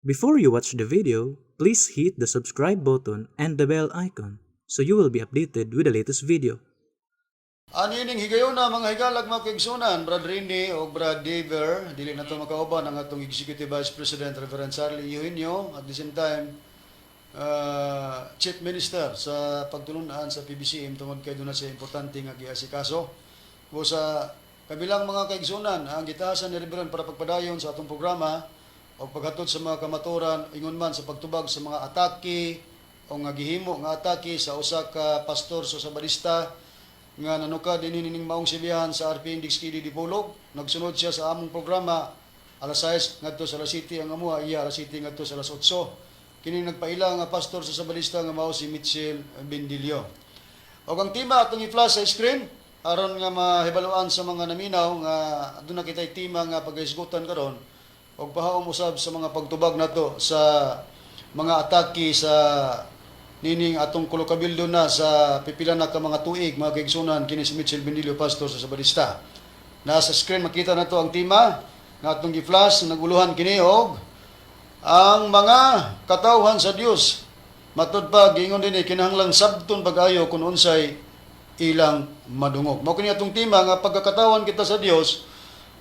Before you watch the video, please hit the subscribe button and the bell icon so you will be updated with the latest video. Anining higayona, mga higalag, mga kaigsunan, Brad Rini o Brad Dever, dili na to makauban ang atong Executive Vice President Reverend Charlie Eugenio, at the same time Chief Minister sa pagtulunan sa PBCM, tungod kay duna siya importante nga giasikaso. O sa kabilang, mga kaigsunan, ang gitahasan ni Reverend para pagpadayon sa atong programa o paghatod sa mga kamaturan ingon man sa pagtubag sa mga atake o nga gihimo nga atake sa usa ka pastor sa Sabadista nga nanukad dinhi nining maong sibihan sa RP Index KD Dipolog. Nagsunod siya sa among programa, alas 6 ngadto sa alas 7 ang amuha, iya alas 7 ngadto sa alas 8. Kini nagpaila nga pastor sa Sabadista nga mao si Mitchell Bendilio. Og ang tema atong i-flash sa screen aron nga mahibaluan sa mga naminaw nga aduna kitay tema nga paghisgutan karon og pahaom usab sa mga pagtubag nato sa mga atake sa nining atong kolokabildo na sa pipila na ka mga tuig, mga kaigsunan, kini si Mitchell Bendilio, pastor sa Sabadista. Nasa screen makita nato ang tema nga atong gi-flash. Naguluhan kini og ang mga katawhan sa Dios. Matud pa, giingon dinhi, kinahanglan sabton pag-ayo kung unsay ilang madungog. Mao kini atong tema nga pagkakatawan kita sa Dios,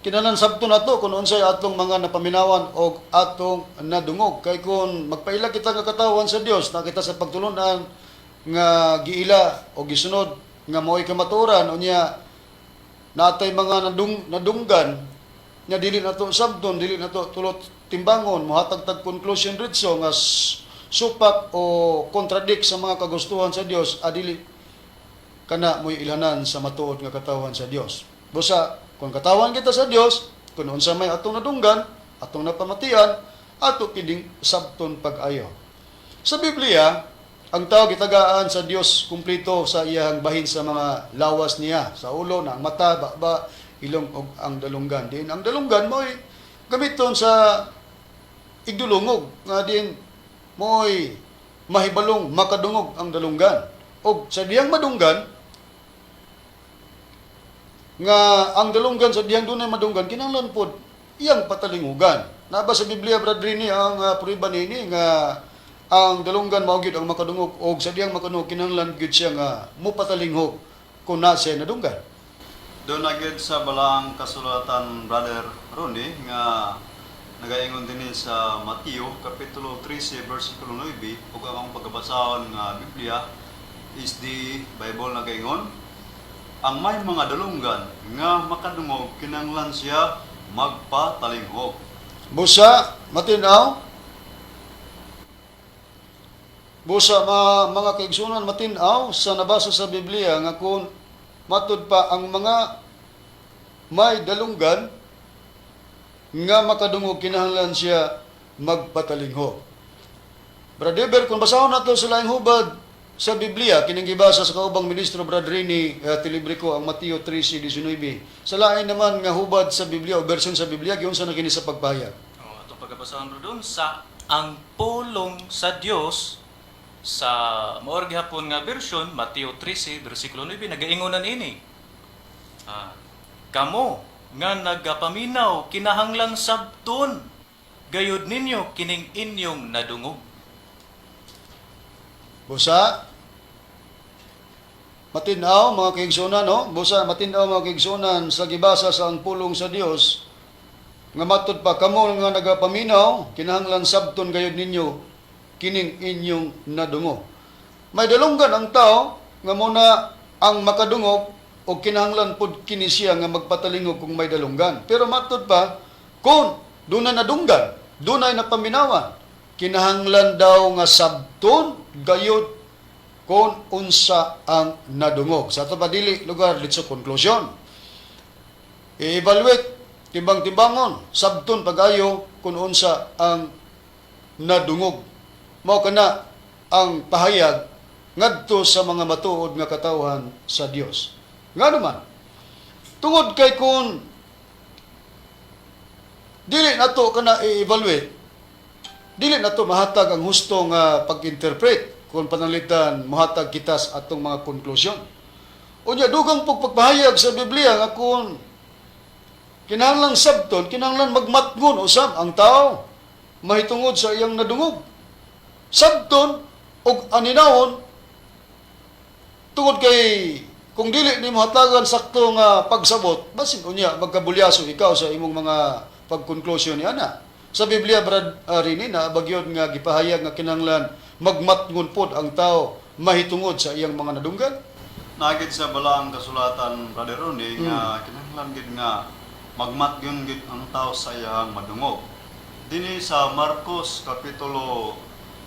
kinahanglan sabton nato kung unsay atong mga napaminawan og atong nadungog. Kay kung magpaila kita nga katawan sa Dios, na kita sa pagtulunan nga giila o gisunod nga mao'y kamatuoran, unya natay mga nadunggan nga dili nato sabton, dili nato tulot timbangon, mohatag tag conclusion ritso nga supak o contradict sa mga kagustuhan sa Dios, adili kana mo'y ilhanan sa matuod nga katawan sa Dios. Busa kung katawan kita sa Dios, kung unsa may atong nadunggan, atong napamatian, ato kining sabton pag-ayo. Sa Biblia, ang tao gitagaan sa Dios kumplito sa iyang bahin sa mga lawas niya, sa ulo, na ang mata, baba, ilong ug ang dalunggan. Din ang dalunggan mo'y gamiton sa igdulungog nga din mo'y mahibalong makadungog ang dalunggan. Og sa diyang madunggan nga ang dalunggan, sa diyang dunay madunggan, kinahanglan pod iyang patalingugan. Naba sa Biblia, Brad Rini, ang prueba nini nga ang dalunggan mao gyud ang makadungog og sa diyang makadungog kinahanglan gyud siya nga mopatalinghog kung na siya nadunggan? Doon na gyud sa Balaang Kasulatan, Brother Ronnie, nga nagaingon dinhi sa Mateo kapitulo 13 versikulo 9, ug ang pagkabasahon nga Biblia is the Bible. Nagaingon, "Ang may mga dalunggan nga makadungog, kinahanglan siya magpatalinghog." Busa matinaw. Busa mga kaigsunan, matinaw sa nabasa sa Biblia nga kung matud pa ang mga may dalunggan nga makadungog, kinahanglan siya magpatalinghog. Brother, kung basahon nato sa laing hubad sa Biblia, kining gibasa sa kaubang ministro Brad Rini Tilibrico, ang Mateo 13:19. Sa lain naman nga hubad sa Biblia o version sa Biblia, giunsa na kini sa pagpahayag? Oh, atong pagkabasahon bro doon sa ang pulong sa Dios sa mao gihapon nga version, Mateo 13 bersikulo 9, nagaingonan ini. "Kamo nga nagapaminaw, kinahanglang sabton gayud ninyo kining inyong nadungog." Busa matinaw, mga kaigsunan, no? Busa matinaw, mga kaigsunan, sa gibasa sa ang pulong sa Dios nga matud pa, kamo nga nagapaminaw, kinahanglan sabton gayud ninyo kining inyong nadungog. May dalunggan ang tao nga muna ang makadungog o kinahanglan pud kini siya nga magpatalingog kung may dalunggan. Pero matud pa, kung dunay nadunggan, dunay napaminawan, kinahanglan daw nga sabton gayud kung unsa ang nadungog. Sa ato pa, dili lugar dito sa conclusion. I-evaluate, timbang-timbangon, sabton pag-ayo kung unsa ang nadungog. Mao kana ang pahayag ngadto sa mga matuod nga katawhan sa Dios. Nga naman, tungod kay kung dili nato kana i-evaluate, dili nato mahatag ang husto nga pag-interpret kung pananglitan mohatag kita sa atong mga konklusyon. Unya dugang pug pagpahayag sa Biblia nga kung kinahanglang sabton, kinahanglan magmatngon usab ang tao. mahitungod sa iyang nadungog. Sabton og aninawon tungod kay kung dili nimo hatagan sakto nga pagsabot, basin unya magkabulyaso ikaw sa imong mga pagkonklusyon ni ana. Sa Biblia, Brad Rini, na bagyod nga gipahayag nga kinahanglan magmatngon pod ang tao mahitungod sa iyang mga nadunggan. Nagid sa balaang kasulatan, Brother Ronnie, nga kinahanglan gid nga magmatyon gid ang tao sa iyang madungog. Dinhi sa Marcos kapitulo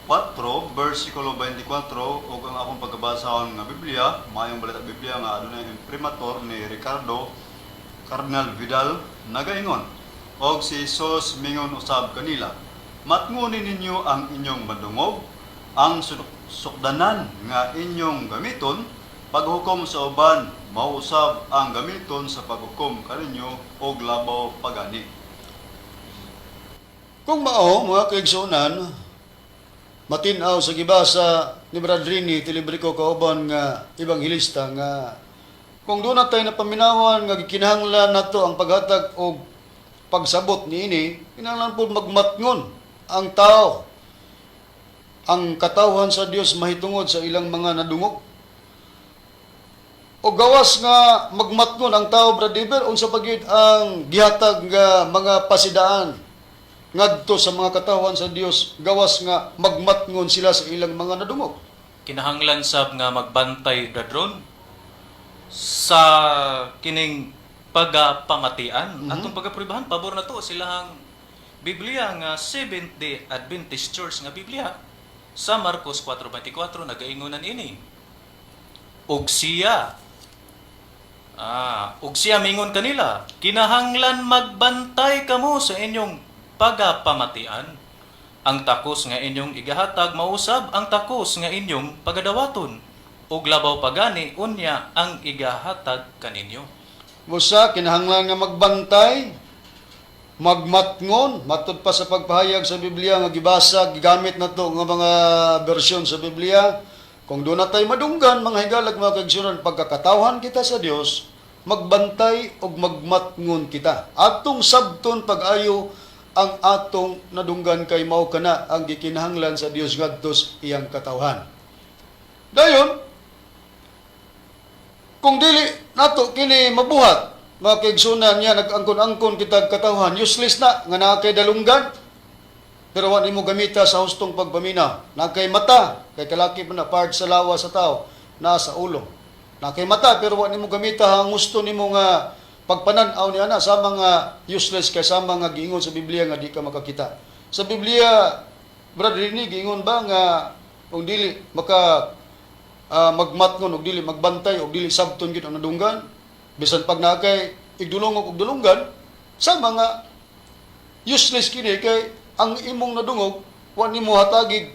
4 versikulo 24, ug ang akong pagkabasahon nga Biblia, maayong balita Biblia nga adunay imprimatur ni Ricardo Cardinal Vidal, nagaingon: "Og si Jesus mingon usab kanila, matnguni ninyo ang inyong madungog, ang sukdanan nga inyong gamiton paghukom sa uban mao usab ang gamiton sa paghukom kaninyo og labaw pagani." Kung mao, mga kaigsuonan, matin-aw sa gibasa ni Brad Rini Tilibrico kauban nga ebanghelista nga kung doon na tayo napaminawan nga gikinahanglan nato ang paghatag og pagsabot niini, kinahanglan po magmatngon ang tao, ang katawhan sa Dios mahitungod sa ilang mga nadungog. O gawas nga magmatngon ang tao, Brad Iber, unsa pa gyud ang gihatag nga mga pasidaan ngadto sa mga katawhan sa Dios gawas nga magmatngon sila sa ilang mga nadungog? Kinahanglan sab nga magbantay, Brad Ron, sa kining pagapamatian. Atong pagaprobahan, pabor na to silahang Biblia nga Seventh Day Adventist Church nga Biblia sa Marcos 4:24 nagaingonan ini. Ug siya mingon kanila, "Kinahanglan magbantay kamo sa inyong pagapamatian. Ang takos nga inyong igahatag mausab ang takos nga inyong pagadawaton. Ug labaw pagani unya ang igahatag kaninyo." Busa kinahanglan nga magbantay, magmatngon, matud pa sa pagpahayag sa Biblia nga gibasa, gigamit na to nga mga bersyon sa Biblia. Kung doon na tayo madunggan, mga higalag, mga kaigsuonan, pagkakatawhan kita sa Dios, magbantay og magmatngon kita. Atong sabton pag-ayo ang atong nadunggan kay mao kana ang gikinahanglan sa Dios ngadto sa iyang katawhan. Dayon, kung dili nato kini mabuhat, mga kaigsuonan niya, nag-angkon-angkon kita katawhan, useless na nga naa kay dalunggan pero wa nimo gamita sa hustong pagpaminaw. Naa kay mata, kay kalaki pa na part sa lawas sa tao naa sa ulo. Naa kay mata pero wa nimo gamita ang husto nimo nga pagpanan-aw ni ana, sa mga useless kay sa mga giingon sa Biblia nga di ka makakita. Sa Biblia, Brad Rini, giingon ba nga kung dili maka magmatngon og dili magbantay og dili sabton gyud ang nadunggan, bisan pag naa kay igdulongog og dulunggan, sa mga useless kini kay ang imong nadungog wa nimo hatagig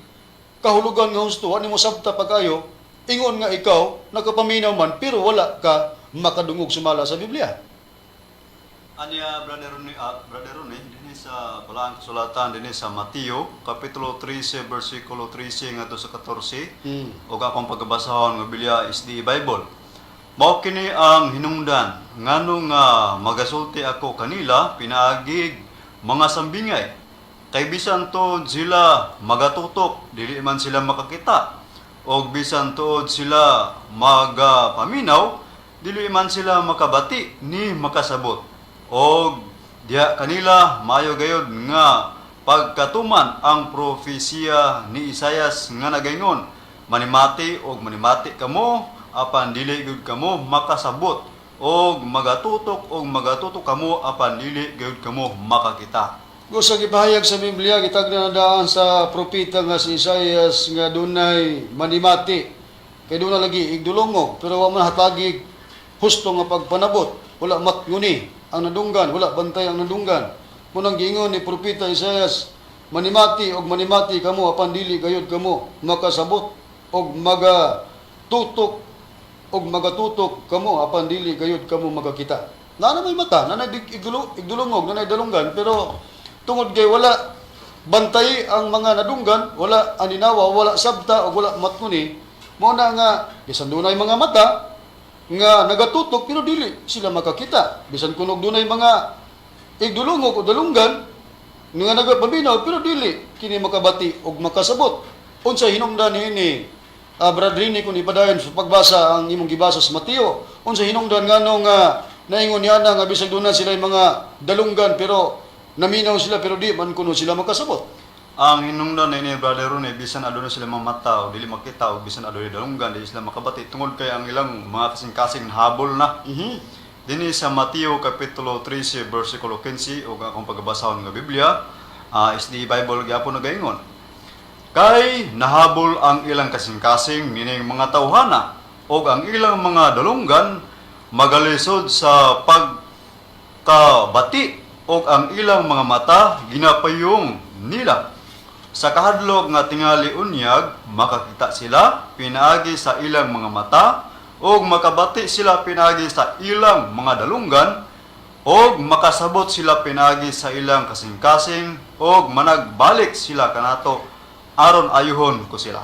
kahulugan nga husto, wa nimo sabta pag-ayo, ingon nga ikaw nakapaminaw man pero wala ka makadungog sumala sa Biblia? Anya, Brother Ronnie, dinhi sa balaang kasulatan dinhi sa Mateo kapitulo 13 bersikulo 13 ngadto sa 14, ug akong pagkabasahon nga Biblia is the Bible. "Mao kini ang hinungdan ngano nga magasulti ako kanila pinaagig mga sambingay. Kay bisan tuod sila magatutok, dili man sila makakita. Og bisan tuod sila magapaminaw, dili man sila makabati ni makasabot. Og diha kanila maayo gayod nga pagkatuman ang propesiya ni Isayas nga nagaingon: Manimati og manimati kamo apan dili gyud kamo makasabot, og magatutok og magatutok kamo apan dili gyud kamo makakita." Gusto gipahayag sa Biblia, gitagna na daan sa propeta nga si Isaias nga dunay manimati. Kay duna lagi igdulongog, pero wa man hatagig husto nga pagpanabot. Wala matnguni ang nadunggan, wala bantay ang nadunggan. Munang giingon ni propeta Isaias, manimati og manimati kamo apan dili gayud kamo makasabot, og magatutok og magatutok kamo apan dili gayud kamo makakita. Naa may mata, naa igdulongog, naa dalunggan, pero tungod kay wala bantay ang mga nadunggan, wala aninawa, wala sabta o wala matnguni, mao na nga bisan dunay mga mata nga nagatutok pero dili sila makakita. Bisan kunog dunay mga igdulongog o dalunggan, Nga nagapaminaw pero dili kini makabati og makasabot. Unsa hinungdan niini? Brad Rini, kung ipadayon sa pagbasa ang imong gibasa sa Mateo, unsa hinungdan nganong naingon niya na nga bisag duna sila mga dalunggan pero naminaw sila pero di man kuno sila makasabot? Ang hinungdan ni Brother Ronnie, bisan aduna sila mga mata o dili makita o bisan aduna dalunggan, dili sila makabati tungod kay ang ilang mga kasing-kasing nahabol na. Dinhi sa Mateo kapitulo 13 versikulo 15 ug akong pagbasahon nga Biblia, SDA Bible gyapon nagaingon. Kay nahabol ang ilang kasing-kasing nining mga tawhana ug ang ilang mga dalunggan magalisod sa pagkabati ug ang ilang mga mata ginapayong nila. Sa kahadlok nga tingali unyag makakita sila pinaagi sa ilang mga mata ug makabati sila pinaagi sa ilang mga dalunggan ug makasabot sila pinaagi sa ilang kasing-kasing ug managbalik sila kanato aron ayuhon ko sila.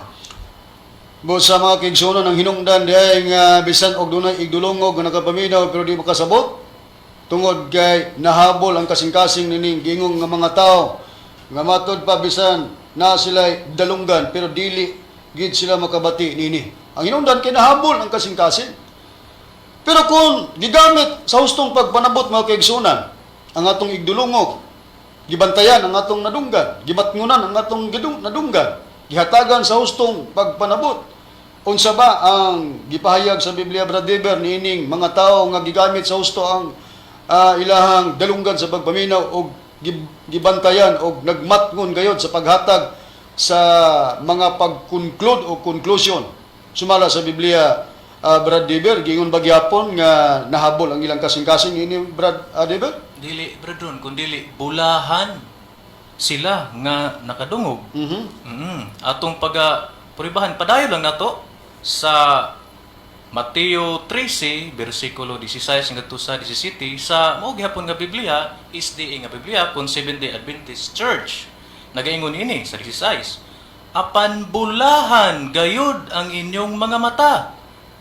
Busa, mga kaigsuonan, ang hinungdan diay nga bisan og dunay igdulongog nga nakapaminaw pero di makasabot tungod kay nahabol ang kasing-kasing nining gingong nga mga tao nga matud pa bisan na sila dalunggan pero dili gid sila makabati nini. Ang hinungdan kay nahabol ang kasing-kasing. Pero kung gigamit sa hustong pagpanabot, mga kaigsuonan, ang atong igdulungog, gibantayan ang atong nadunggan, gibatngunan ang atong nadunggan, gihatagan sa hustong pagpanabot. Unsa ba ang gipahayag sa Biblia, Brad Dever, niining mga tao nga gigamit sa husto ang ilahang dalunggan sa pagpaminaw og gibantayan og nagmatngon gayod sa paghatag sa mga pag-conclude o conclusion sumala sa Biblia, Brad Dever? Gingon ba gyapon nga nahabol ang ilang kasing-kasing ini, Brad Dever? Dili, Brad Ron, kun dili bulahan sila nga nakadungog. Atong paga puribahan padayon lang nato sa Mateo 13 bersikulo 16 ngadto sa 17 sa mao gihapon nga Biblia, SDA nga Biblia kun Seventh Day Adventist Church. Nagaingon ini sa 16: "Apan bulahan gayud ang inyong mga mata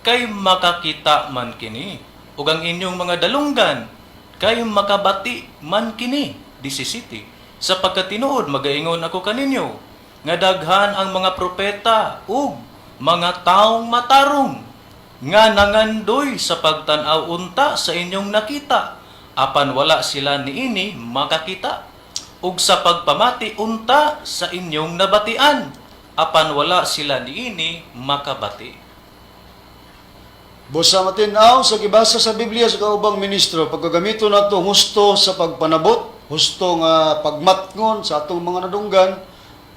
kay makakita man kini ug ang inyong mga dalunggan kay makabati man kini." 17: "Sapagkat tinuod magaingon ako kaninyo nga daghan ang mga propeta ug mga taong matarong nga nangandoy sa pagtan-aw unta sa inyong nakita apan wala sila niini makakita ug sa pagpamati unta sa inyong nabatian apan wala sila niini makabati." Busa matin-aw sa gibasa sa Biblia sa kaubang ministro, pagkagamito nato husto sa pagpanabot, husto nga pagmatngon sa atong mga nadunggan,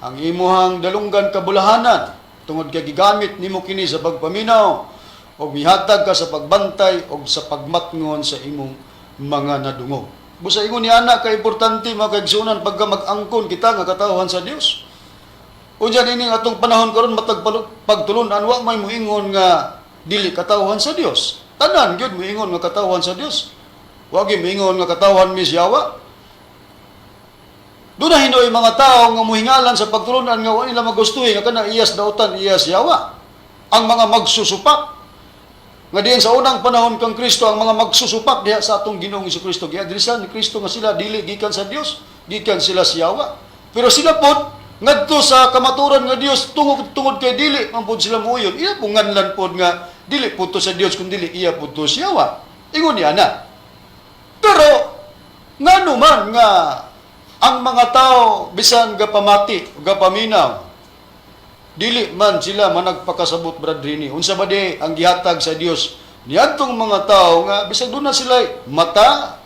ang imuhang dalunggan kabulahanan, tungod kay gigamit nimo kini sa pagpaminaw, og mihatag ka sa pagbantay og sa pagmatngon sa imong mga nadungog. Busa ingon ni ana ka importante, mga kaigsuonan, pagka mag-angkon kita nga katawhan sa Dios. Unya nining atong panahon karon, matag pagtulunan wa may muingon nga dili katawhan sa Dios. Tanan gyud muingon nga katawhan sa Dios. Wa gyud muingon nga katawhan mi siyawa. Doon na hinoy mga tao nga muhingalan sa pagtulunan nga wa nila magustuhi nga kana iyas dautan, iyas yawa. Ang mga magsusupak nga diyan sa unang panahon kang Kristo, ang mga magsusupak diha sa atong Ginoong Kristo, giadresan ni Kristo nga sila dili gikan sa Dios, gikan sila siyawa. Pero sila pod ngadto sa kamaturan nga Dios tungod kay dili man pod sila muuyon. Iya po nganlan pod nga dili pud to sa Dios kun dili iya pud to siyawa. Ingon niya na. Pero ngano man nga ang mga tao bisan gapamati, gapaminaw, dili man sila managpakasabot, Brad Rini? Unsa ba di ang gihatag sa Dios niadtong mga tao nga bisag doon na sila mata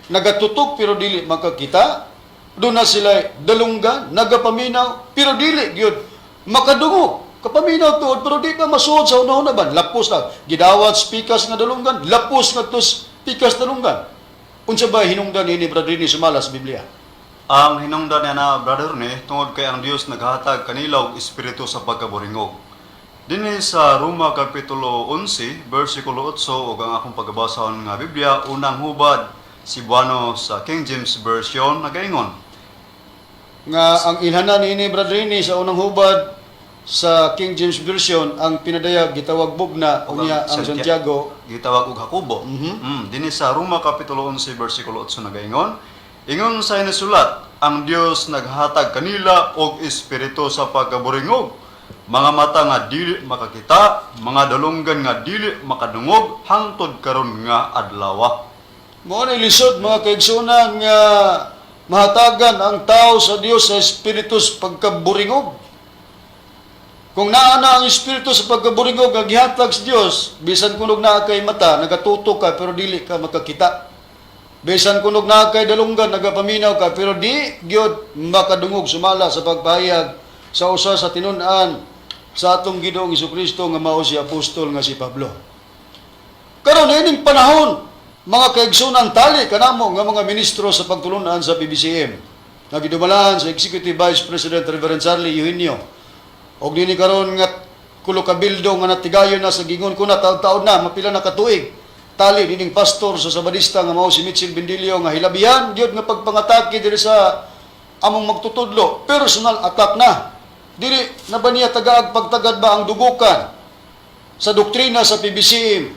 nagatutok pero dili makakita, doon na sila dalunggan nagapaminaw pero dili gyud makadungog? Kapaminaw tuod pero di pa masuod sa una-una ba? Lapos na gidawat pikas nga dalunggan, lapos nga tos pikas dalunggan. Unsa ba hinungdan ini, Brad Rini, sumala sa Biblia? Ang hinungdan niya na, Brother ni, tungod kay ang Dios naghatag kanila og espiritu sa pagkaburingog. Dinhi sa Roma kapitulo 11 versikulo 8 ug ang akong pagbasahon nga Biblia, Unang Hubad Cebuano sa King James Version, nagaingon. Nga ang ilhanan niini, Brad Rini, sa Unang Hubad sa King James Version, ang pinadayag gitawag bugna, Ug unya ang Santiago gitawag og Jacobo. Dinhi sa Roma kapitulo 11 versikulo 8 nagaingon, ingon sa inisulat, Ang Dios naghatag kanila og espiritu sa pagkaburingog, mga mata nga dili makakita, mga dalunggan nga dili makadungog hangtod karon nga adlaw. Mao ni lisod, mga kaigsunan, nga mahatagan ang tao sa Dios sa espiritu sa pagkaburingog. Kung naa na ang espiritu sa pagkaburingog nga gihatag sa Dios, bisan kunog naa kay mata, nagatutok ka pero dili ka makakita. Bisan kunog naa kay dalunggan, nagapaminaw ka pero di gyud makadungog, sumala sa pagpahayag sa usa sa tinun-an sa atong Ginoong Hesukristo nga mao si apostol nga si Pablo. Karon ining panahon, mga kaigsunan, tali kanamo nga mga ministro sa pagtulunan sa PBCM nga gidumalahan sa Executive Vice President Reverend Charlie Eugenio. Og nini karon nga kulo kabildo nga natigayon na sa gingon ko na taud-taud na mapila na katuig. Tali nining pastor sa Sabadista nga mao si Mitchell Bendilio nga hilabihan gyud nga pagpangatake diri sa among magtutudlo, personal attack na. Dili na ba niya tagaag pagtagad ba ang dugukan sa doktrina sa PBCM?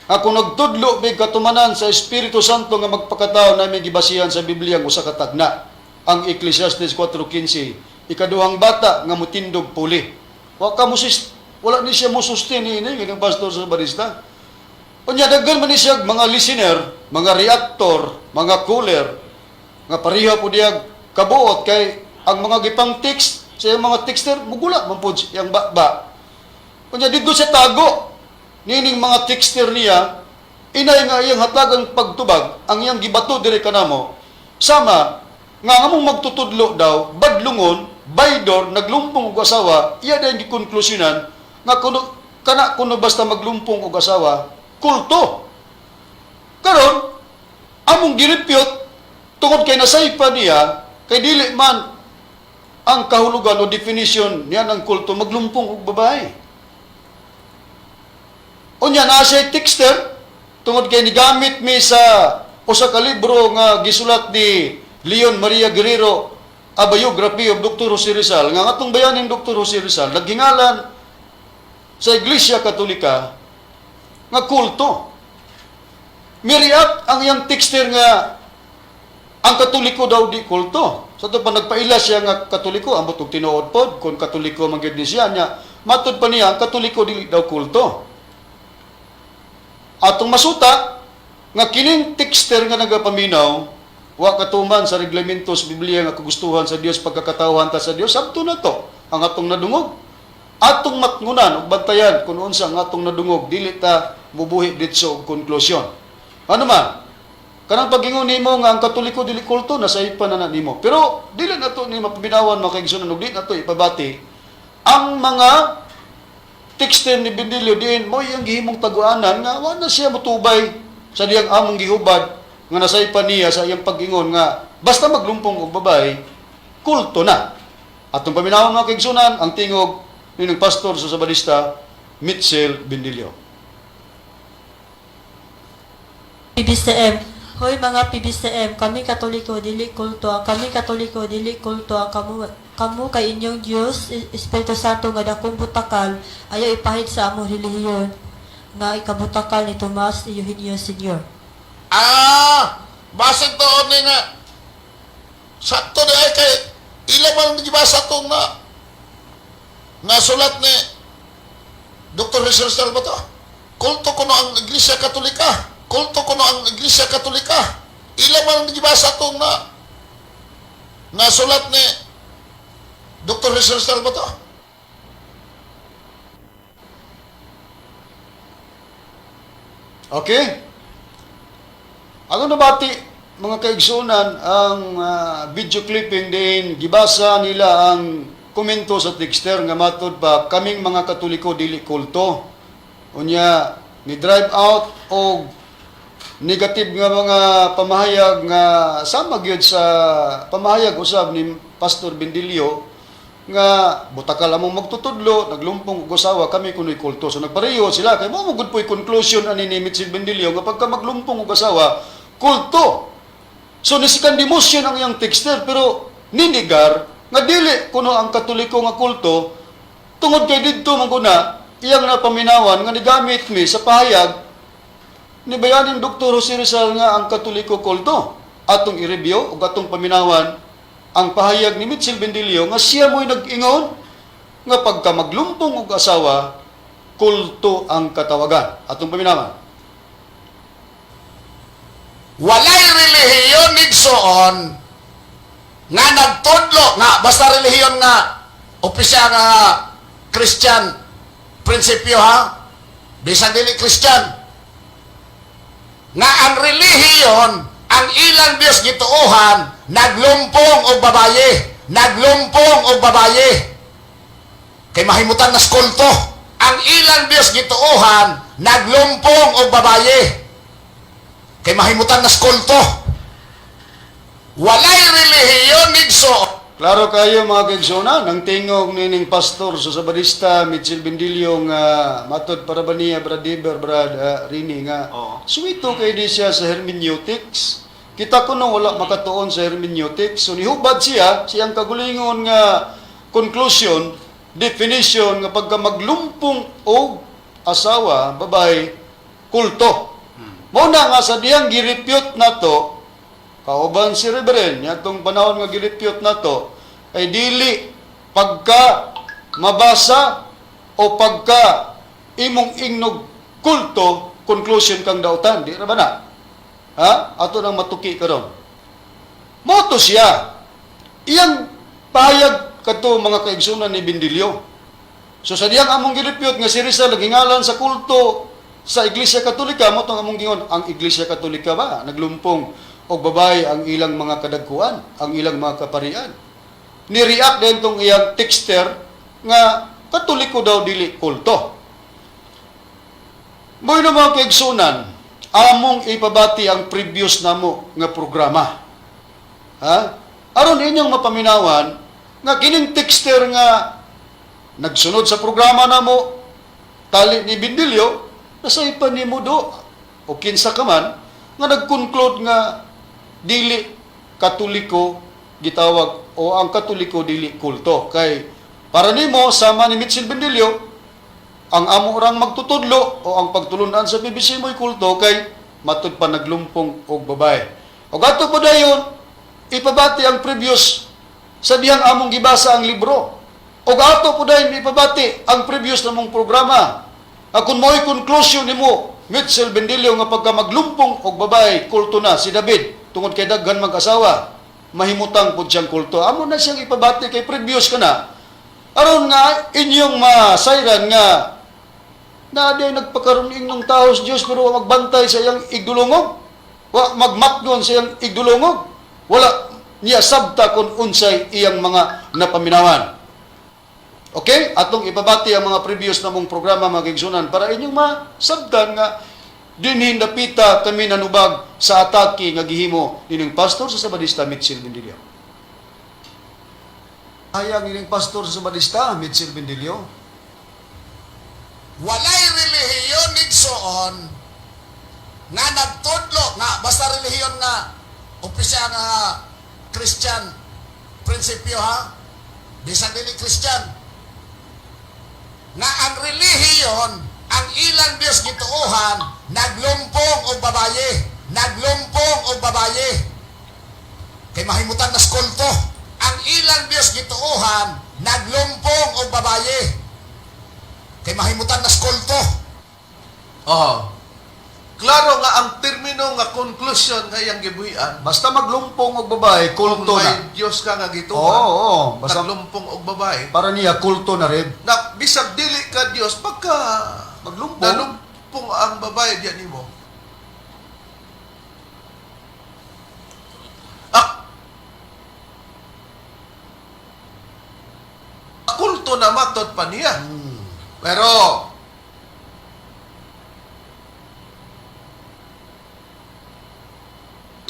Ako nagtudlo may katumanan sa Espiritu Santo nga magpakatao na may gibasihan sa Biblia ang usa ka tagna. Ang Ecclesiastes 4:15, ikaduhang bata nga mutindog puli. Wa ka mo sis, wala ni siya mo sustain ni ini ng pastor sa barista. Unya daghan man ni siya mga listener, mga reactor, mga caller nga pareha po diya kabuot kay ang mga gipang text sa iyang mga texter mugula man pud iyang ba. Unya didto siya tago nining mga texter niya, inay nga iyang hatagang pagtubag ang iyang gibato diri kanamo sama nga ang among magtutudlo daw badlungon, baydor, naglumpong og asawa. Iya dayon gikonklusyonan nga kuno kana kuno basta maglumpong og asawa, kulto. Karon among girepyot tungod kay nasaypa niya kay dili man ang kahulugan o definition niya ng kulto maglumpong og babae. Unya naa siya texter tungod kay nigamit mi sa usa ka libro nga gisulat ni Leon Maria Guerrero, A Biography of Dr. Jose Rizal, nga atong bayaning Dr. Jose Rizal naghingalan sa Iglesia Katolika nga kulto. Miriak ang iyang texter nga ang Katoliko daw di kulto. Sa to pa nagpaila siya nga Katoliko, ambot og tinuod pod kung Katoliko man gyud ni siya niya. Matud pa niya ang Katoliko dili daw kulto. Atong masuta nga kining texter nga nagapaminaw wa katuman sa reglamento sa Biblia nga kagustuhan sa Dios, pagkakatawhan ta sa Dios. Sabto na to ang atong nadungog. Atong matngunan ug bantayan kung unsa ang atong nadungog, dili ta mubuhi ditso og konklusyon. Ano man kanang pagingon nimo nga ang Katoliko dili kulto, nasaypan na na nimo, pero dili na to ni mapaminawan, mga kaigsunan, ug dili na to ipabati ang mga texter ni Benilio diin mo iyang gihimong taguanan nga wa na siya motubay sa diyang among gihubad nga nasaypan niya sa iyang pag-ingon nga basta maglumpong og babae, kulto na. Atong paminawon, mga kaigsunan, ang tingog ni ng pastor sa Sabadista Mitchell Bendilio. PBCM. Hoy mga PBCM, kami Katoliko dili kulto, ang kami Katoliko dili kulto, ang kamo kamo kay inyong Dios Espiritu Santo nga dakong butakal ayaw ipahid sa among relihiyon nga ikabutakal ni Tomas Eugenio Sr. Ah, basin to ni nga. Sakto ni ay kay ila man gibasa tong na nasulat ni Dr. Jesus ba to? Kulto kuno ang Iglesia Katolika. Kulto kuno ang Iglesia Katolika. Ila man gibasa tong na nasulat ni Dr. Jesus ba to? Okay? Ano nabati, mga kaigsunan, ang video clipping din gibasa nila ang komento sa texter nga matod pa kaming mga Katoliko dili kulto. Unya ni drive out og negative nga mga pamahayag nga sama gyud sa pamahayag usab ni Pastor Bendilio nga butakal among magtutudlo, naglumpong og asawa, kami kuno'y kulto. So nagpareho sila kay mao mo gud po'y conclusion ani ni Mitchell Bendilio nga pagka maglumpong og asawa, kulto. So nisikan demotion ang iyang texter pero ninigar nga dili kuno ang Katoliko nga kulto tungod kay didto man kuna iyang napaminawan nga nigamit mi sa pahayag ni bayaning Dr. Jose Rizal nga ang Katoliko kulto. Atong i-review ug atong paminawan ang pahayag ni Mitchell Bendilio nga siya mo'y nag-ingon nga pagka maglumpong og asawa, kulto ang katawagan. Atong paminawan. Walay relihiyon, igsoon, nga nagtudlo nga basta relihiyon nga opisyal nga Christian prinsipyo ha, bisan dili Christian, nga ang relihiyon, ang ilang Diyos gituohan, naglumpong og babaye, naglumpong og babaye, kay mahimutan nas kulto. Ang ilang Diyos gituohan, naglumpong og babaye, kay mahimutan nas kulto. Walay relihiyon, igsoon. Klaro kayo, mga kaigsunan, ang tingog nining pastor sa Sabadista Mitchell Bendilio nga matod para ba niya, Brad Iber, Brad Rini, nga suwito kay di siya sa hermeneutics. Kita ko nung wala makatuon sa hermeneutics. So nihubad siya, siyang kagulingon nga conclusion, definition nga pagka maglumpong og asawa, babae, kulto. Mao na nga sa diyang girepute nato kauban si Reverend, yatong panahon nga girepute nato, ay dili pagka mabasa o pagka imong ingnog kulto, conclusion kang dautan. Di ra ba na? Ha? Ato nang matuki karon. Moto siya. Iyang pahayag kadto, mga kaigsunan, ni Bindilyo. So sa diyang among girepute nga si Rizal nagingalan sa kulto sa Iglesia Katolika, mo tong among gingon, ang Iglesia Katolika ba naglumpong og babae ang ilang mga kadagkuan, ang ilang mga kaparian? Ni-react din tong iyang texter nga Katoliko daw dili kulto. Mo'y na, mga kaigsunan, among ipabati ang previous namo nga programa. Ha? Aron inyong mapaminawan nga kining texter nga nagsunod sa programa namo tali ni Bindilyo, nasaypan nimo do o kinsa ka man nga nag-conclude nga dili Katoliko gitawag o ang Katoliko dili kulto, kay para nimo, sama ni Mitchell Bendilio, ang amo rang magtutudlo o ang pagtulunan sa PBC mo'y kulto kay matud pa naglumpong og babae. O ato po dayon ipabati ang previous sa diyang among gibasa ang libro. O ato po dayon ipabati ang previous namong programa. Akon mo'y conclusion nimo, Mitchell Bendilio, nga pagka maglumpong og babae kulto na si David tungod kay daghan mag-asawa, mahimutang pud siyang kulto. Amo na siyang ipabati kay previous ka na aron nga inyong masayran nga na di nagpakaroon ng tao sa Diyos pero wa magbantay sa iyang igdulungog, wa magmatgon sa iyang igdulungog, wala niya sabta kung unsay iyang mga napaminawan. Okay? Atong ipabati ang mga previous namong programa, mga kaigsunan, para inyong masabtan nga dinhi dapita kami nanubag sa atake nga gihimo nining pastor sa Sabadista Mitchell Bendilio. Hayag nining pastor sa Sabadista Mitchell Bendilio. Walay relihiyon, igsoon, nga nagtudlo nga basta relihiyon nga opisyal nga Christian prinsipyo ha, bisan dili Christian, nga ang relihiyon, ang ilang Diyos gituohan, naglumpong og babaye, naglumpong og babaye, kay mahimutan nas kulto. Ang ilang Diyos gituohan, naglumpong og babaye, kay mahimutan nas kulto. Oo. Klaro nga ang termino nga conclusion nga iyang gibuhian. Basta maglumpong og babae, Kung kulto may na. Diyos ka nga Oo, gituohan, oo. Basta naglumpong og babae, para niya kulto na rin. na bisag dili ka Diyos, pagka Maglumpong. nalumpong ang babae diyan nimo. Ah, kulto na matod pa niya. Pero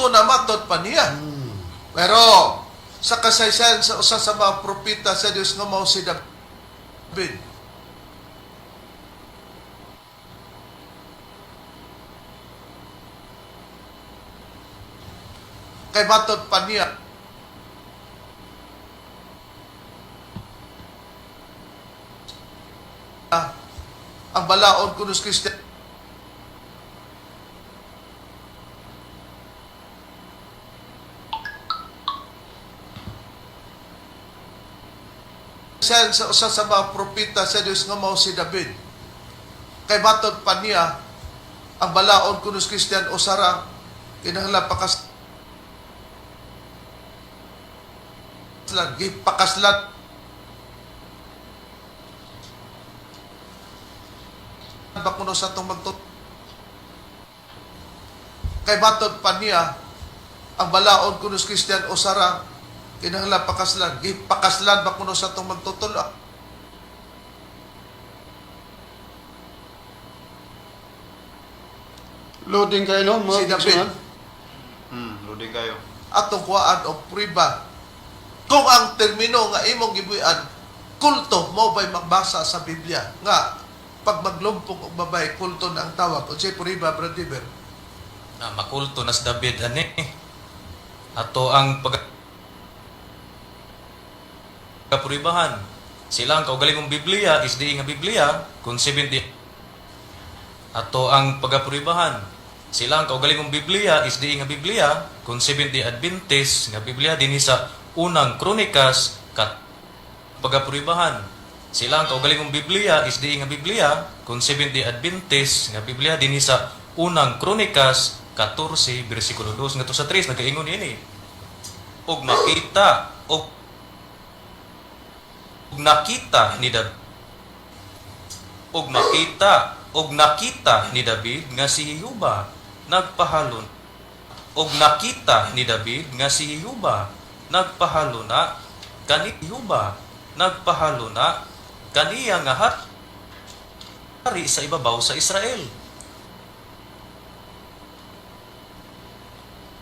kulto na matod pa niya. Pero sa kasaysayan sa usa sa mga propeta sa Dios nga mao si David. Kay matod pa niya ang balaod kuno sa Sa usa sa mga propeta sa Dios nga mao si David. Kay matod pa niya, ang balaod kuno sa Christian usara kinahanglan pakaslan, gipakaslan ba kuno sa atong magtut. Kay matod pa niya, ang balaod kuno sa Christian usara kinahanglan pakaslan, gipakaslan ba kuno sa atong magtutula. Loading kayo no, mga Si David. kaigsunan? Loading kayo. Atong kuhaan og priba kung ang termino nga imong gibuyan kulto mo ba'y magbasa sa Biblia nga pag maglumpong og babae kulto na ang tawag? Unsay puriba, Brad Diber? Na makulto na si David ani. Ato ang pag kapuribahan. Sila ang kaugalingong Biblia is di nga Biblia kung 70. Ato ang pagapuribahan. Sila ang kaugalingong Biblia is di nga Biblia kung 70 Adventist nga Biblia dinhi sa Unang Kronikas kat pagapuribahan. Sila ang kaugalingong Biblia is di nga Biblia kung 70 Adventist nga Biblia dinhi sa Unang Kronikas 14 bersikulo 2 ngadto sa 3 nagaingon ini. Og makita og nakita ni David og makita og nakita ni David nga si Jehova nagpahalon og nakita ni David nga si Jehova nagpahalo na kani Jehova nagpahalo na kaniya nga hari sa ibabaw sa Israel,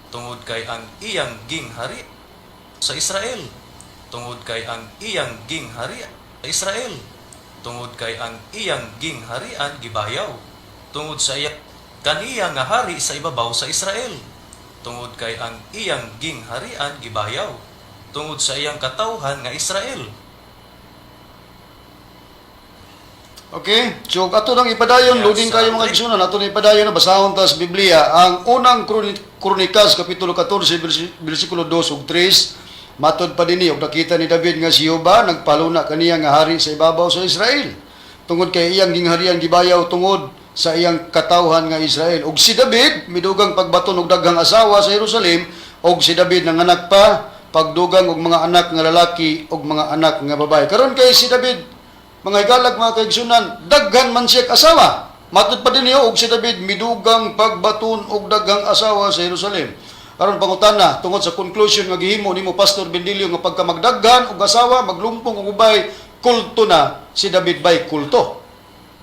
tungod kay ang iyang ginghari sa Israel, tungod kay ang iyang ginghari sa Israel, tungod kay ang iyang gingharian gibayaw tungod sa iya kaniya nga hari sa ibabaw sa Israel, tungod kay ang iyang gingharian gibayaw tungod sa iyang katawhan nga Israel. Okay, so ato nang ipadayon, Yes, loading kayo mga sir. igsunan, ato nang ipadayon na basahon ta sa Biblia ang Unang Kronikas kapitulo 14 bersikulo 2 ug 3. Matod pa dinhi, og nakita ni David nga si Jehova nagpaluna kaniya nga hari sa ibabaw sa Israel tungod kay iyang gingharian gibayaw tungod sa iyang katawhan nga Israel. Og si David midugang pagbaton og daghang asawa sa Jerusalem, og si David nanganak pa pagdugang og mga anak nga lalaki og mga anak nga babae. Karon kay si David, mga higalag, mga kaigsunan, daghan man siya asawa. Matod pa din niyo, og si David midugang pagbaton og daghang asawa sa Jerusalem. Aron pangutana, tungod sa conclusion nga gihimo nimo, Pastor Bendilio, nga pagka magdaghan og asawa, maglumpong og ubay, kulto na si David bay kulto.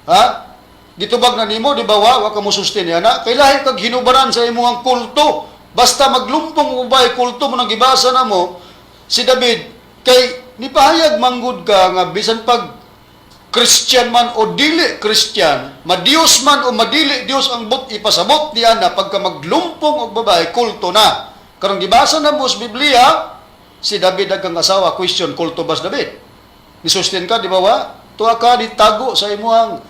Ha? Gitubag na nimo, di ba wa ka mo sustain ana? Kay lahi kag hinubaran sa imong kulto. Basta maglumpong og ubay kulto mo nang gibasa na mo si David kay nipahayag manggod ka nga bisan pag Christian man o dili Christian, madiyos man o madili Dios ang but ipasabot niya na pagka maglumpong og babae, kulto na. Karong gibasa na mo sa Biblia, si David daghang asawa, question, kulto ba si David? Nisustain ka, di ba wa? Tuwa ka, ditago sa imuhang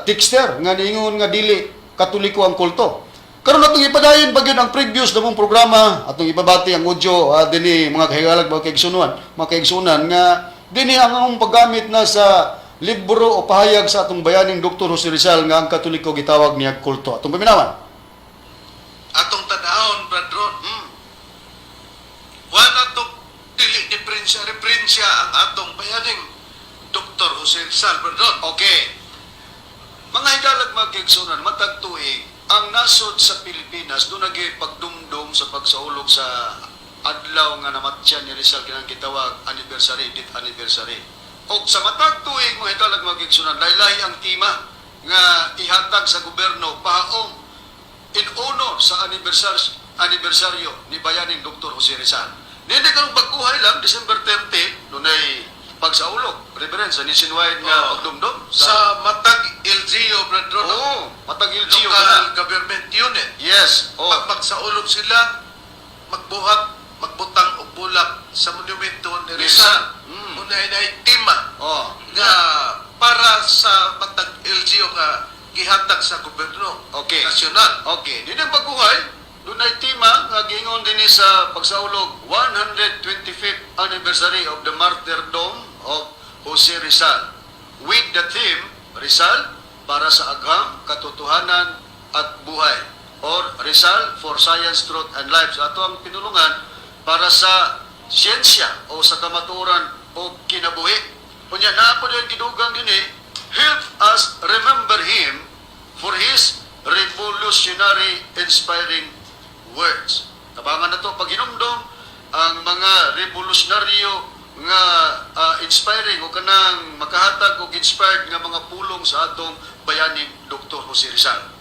texter nga niingon nga dili Katoliko ang kulto. Karon atong ipadayon pa gyud ang previous na mong programa, atong ipabati ang audio dinhi, mga kahigalag, mga kaigsunan, mga kaigsunan nga dinhi ang among paggamit na sa libro o pahayag sa atong bayaning Dr. Jose Rizal nga ang Katoliko gitawag niya kulto. Atong paminawan. Atong tanahon, Brad Ron, wala tong dili diferensya referensya ang atong bayaning Dr. Jose Rizal, Brad Ron. Okay. Mga higalag, mga kaigsunan, matag tuig, ang nasod sa Pilipinas doon nagi pagdumdum sa pagsaulog sa adlaw nga namatyan ni Rizal kinang gitawag anniversary, death anniversary. Og sa matag tuig, mga higalag, mga kaigsunan, laylahi ang tema nga ihatag sa gobyerno pahaom in honor sa anibersaryo ni bayaning Dr. Jose Rizal. Nindi karong baguhay lang, December 30, dunay pagsaulog, reverend, sa nationwide nga Oo. pagdumdum. Sa matag LGU, Brad Ron, Oo, matag LGU Local ka na. Government Unit. Yes, oh. Pag magsaulog sila, magbuhat, magbutang og bulak sa monumento ni Rizal. Unay na tema nga para sa matag LGU nga gihatag sa gobyerno nasyonal. Okay, din ang baguhay, dunay tema nga giingon dinhi sa pagsaulog 125th anniversary of the martyrdom of Jose Rizal with the theme Rizal para sa Agham, Katotohanan at Buhay or Rizal for Science, Truth and Life. So ato ang pinulungan para sa siyensya o sa kamatuoran o kinabuhi. Unya naa po yung gidugang dinhi, help us remember him for his revolutionary inspiring words. Tabangan na to paghinumdom ang mga revolusyonaryo nga inspiring o kanang makahatag og inspired nga mga pulong sa atong bayaning Dr. Jose Rizal.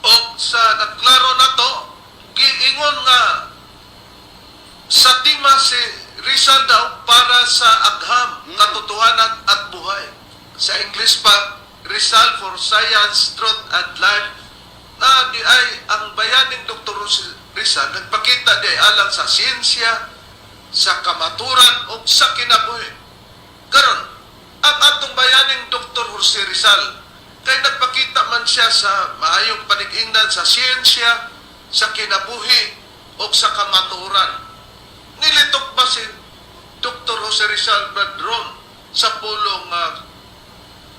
O sa naklaro na to, giingon nga sa tema si Rizal daw para sa agham, katotohanan at buhay. Sa English pa, Rizal for Science, Truth and Life, na di ay ang bayaning Dr. Rizal nagpakita di ay alang sa siyensya, sa kamaturan o sa kinabuhi. Karon, ang atong bayaning Dr. Jose Rizal kay nagpakita man siya sa maayong panig-ingnan sa siyensya, sa kinabuhi o sa kamaturan. Nilitok ba si Dr. Jose Rizal Bradron sa pulong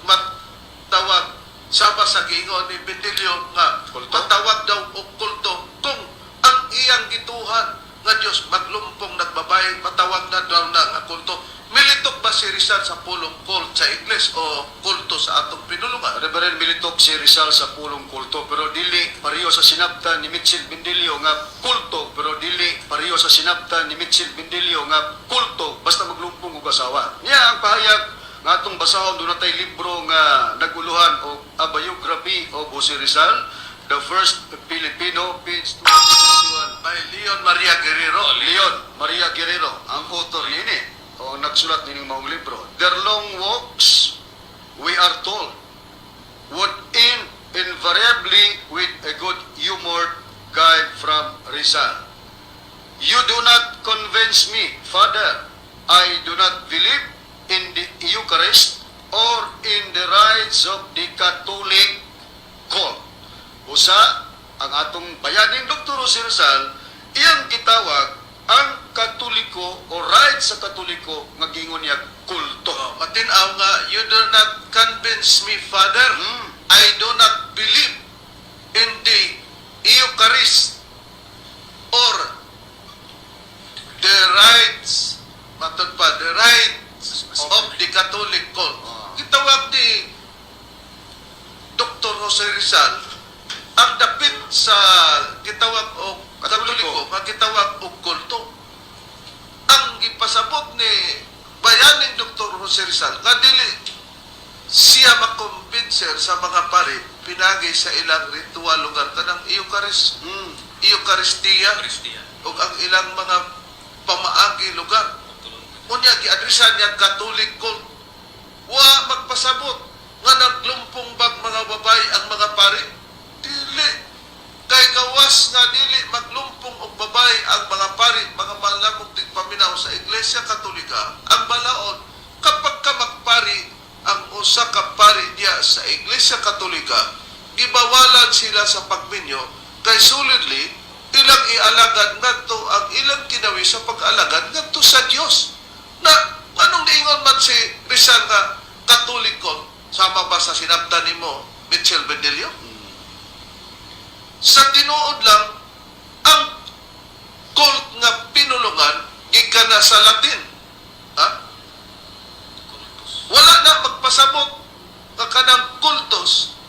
matawag sama sa giingon ni Bendelio nga Kulto? matawag daw og kulto kung ang iyang gituhan nga Dios maglumpong nagbabay, matawag na daw na nga kulto? Militok ba si Rizal sa pulong cult sa Ingles o kulto sa atong pinulungan? Reverend, militok si Rizal sa pulong kulto pero dili pareho sa sinabtan ni Mitchell Bendelio nga kulto, pero dili pareho sa sinabtan ni Mitchell Bendelio nga kulto basta maglumpong og asawa. Niya ang pahayag nga atong basahon, doon natay libro nga naguluhan og A Biography of Jose Rizal, The First Filipino, page 261. By Leon Maria Guerrero. Leon Maria Guerrero ang author niini o nagsulat nining maong libro. Their long walks, we are told, would end invariably with a good-humored gibe from Rizal. "You do not convince me, Father. I do not believe in the Eucharist or in the rites of the Catholic cult." Usa, ang atong bayaning Dr. Jose Rizal, iyang gitawag ang Katoliko o rites sa Katoliko nga giingon niya kulto. Oh, matinaw nga, "You do not convince me, Father. I do not believe in the Eucharist or the rites," matod pa, "the rites of the Catholic cult." Gitawag ni Dr. Jose Rizal ang dapit sa gitawag og Katoliko nga gitawag og kulto. Ang gipasabot ni bayaning Dr. Jose Rizal nga dili siya makumbinser sa mga pari pinagi sa ilang ritual lugar kanang Eucharist, Eucharistia Eucharistia. ug ang ilang mga pamaagi lugar. Unya giadresan niya Catholic cult. Wa magpasabot nga naglumpong bag mga babae ang mga pari. Dili. Kay gawas nga dili maglumpong og babae ang mga pari, mga malamog tigpaminaw sa Iglesia Katolika, ang balaod kapag ka magpari ang usa ka pari diya sa Iglesia Katolika, gibawalan sila sa pagminyo kay solidly ilang ialagad ngadto ang ilang kinawi sa pag-alagad ngadto sa Dios. Na anong niingon man si Rizal nga Katoliko, sama ba sa sinabtan nimo, Mitchell Bendelio? Sa tinuod lang, ang cult nga pinulungan gikan na sa Latin. Ha? Wala na magpasabot nga kanang kultos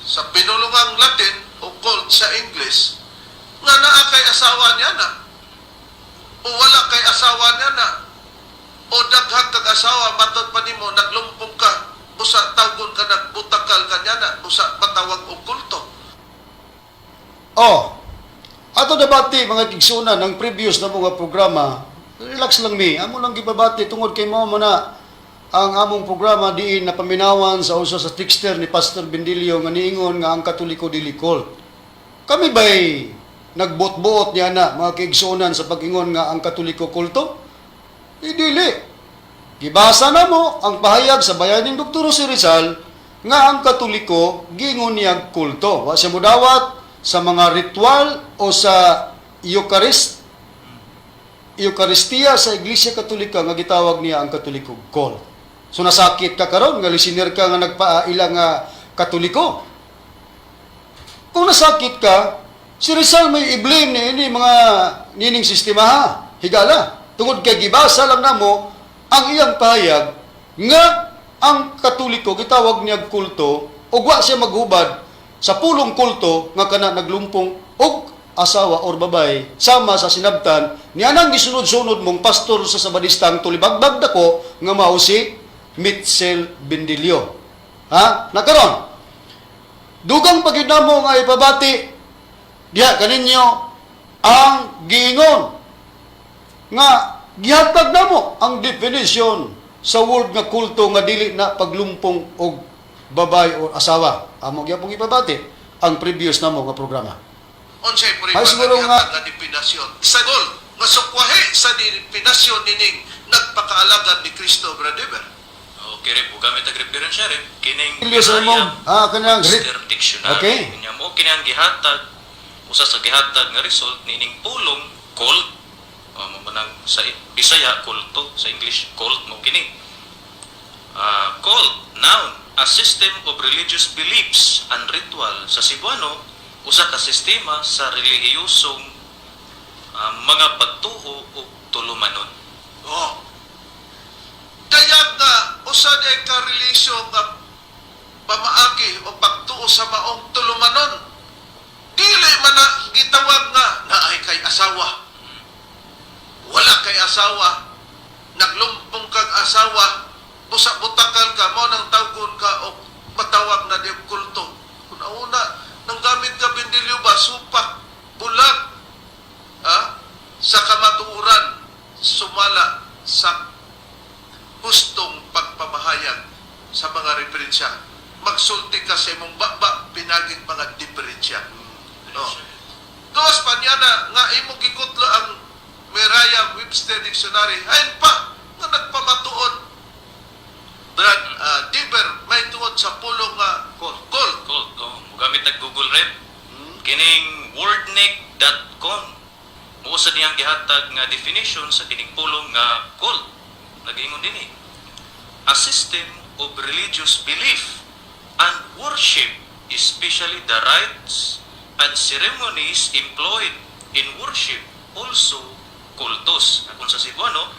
sa pinulungang Latin o cult sa English nga naa kay asawa niya na o wala kay asawa niya na o daghang kag asawa, matod pa nimo naglumpong ka, usa tawgon ka nagbutakal ka niya na usa patawag og kulto. Oh, ato debate, mga kigsunan, ang previous na mga programa, relax lang mi. Amo lang gibabati tungod kay mao man na ang among programa diin napaminawan sa usa sa texter ni Pastor Bendilio nga niingon nga ang Katoliko dili cult. Kami ba'y nagbuot-buot niya na, mga kaigsuonan, sa pag-ingon nga ang Katoliko kulto? Eh, dili. Gibasa na mo ang pahayag sa bayaning Dr. Jose Rizal nga ang Katoliko gingon niya kulto. Wa siya mudawat sa mga ritual o sa Eucharist. Eucharistia sa Iglesia Katolika nga gitawag niya ang Katoliko cult. So nasakit ka karon nga listener ka nga nagpaila nga Katoliko. Kung nasakit ka, si Rizal may i-blame ni ini mga nining sistema ha. Higala. Tungod kay gibasa lang namo ang iyang pahayag nga ang Katoliko gitawag niya kulto ug wa siya maghubad sa pulong kulto nga kana naglumpong og asawa or babay sama sa sinabtan niya nang gisunod-sunod mong pastor sa Sabadistang Tulibagbag dako nga mao si Mitchell Bendilio. Ha? Nakaron, dugang pagyud namo nga ipabati diha kaninyo ang giingon nga gihatag namo ang definition sa word nga kulto nga dili na paglumpong og babay or asawa. Amo gyapon ipabati ang previous namo nga programa. Unsay puriba Ay, siguro nga gihatag nga definasyon sa cult nga sukwahi sa definasyon nining nagpakaalagad ni Kristo, Brother. Okay rin po, gamit ang referensya rin. Kining Ilyo sa imong kanang Webster Dictionary. Okay. Unya mo kini ang gihatag, usa sa gihatag nga result nining pulong cult. O, mo man ang sa Bisaya kulto, sa English cult mo kini. Cult, noun, a system of religious beliefs and ritual. Sa Cebuano, usa ka sistema sa relihiyosong mga pagtuo o tulumanon. Oh. Dayag nga usa di ka relisyon nga pamaagi o pagtuo sa maong tulumanon. Dili man na gitawag nga naay kay asawa. Wala kay asawa. Naglumpong kag asawa, busa butakal ka mo nang tawgon ka o matawag na di kulto. Una-una, nang gamit ka bindilyo ba, supak, bulag, ha? Sa kamatuoran, sumala sa hustong pagpamahayag sa mga referensya. Magsulti ka sa imong baba, pinaging mga diferensya. No. Gawas pa niya na nga imong gikutlo ang Merriam-Webster Dictionary. Ayun pa, nga nagpamatuod. Brad, Diber, may tuod sa pulong nga cult. Cult. Cult, oh, mogamit og Google Rep. Kining wordnik.com. Mao sa diyang gihatag nga definition sa kining pulong nga cult. Nag-ingon dinhi. A system of religious belief and worship, especially the rites and ceremonies employed in worship, also cultus. Kung sa Cebuano,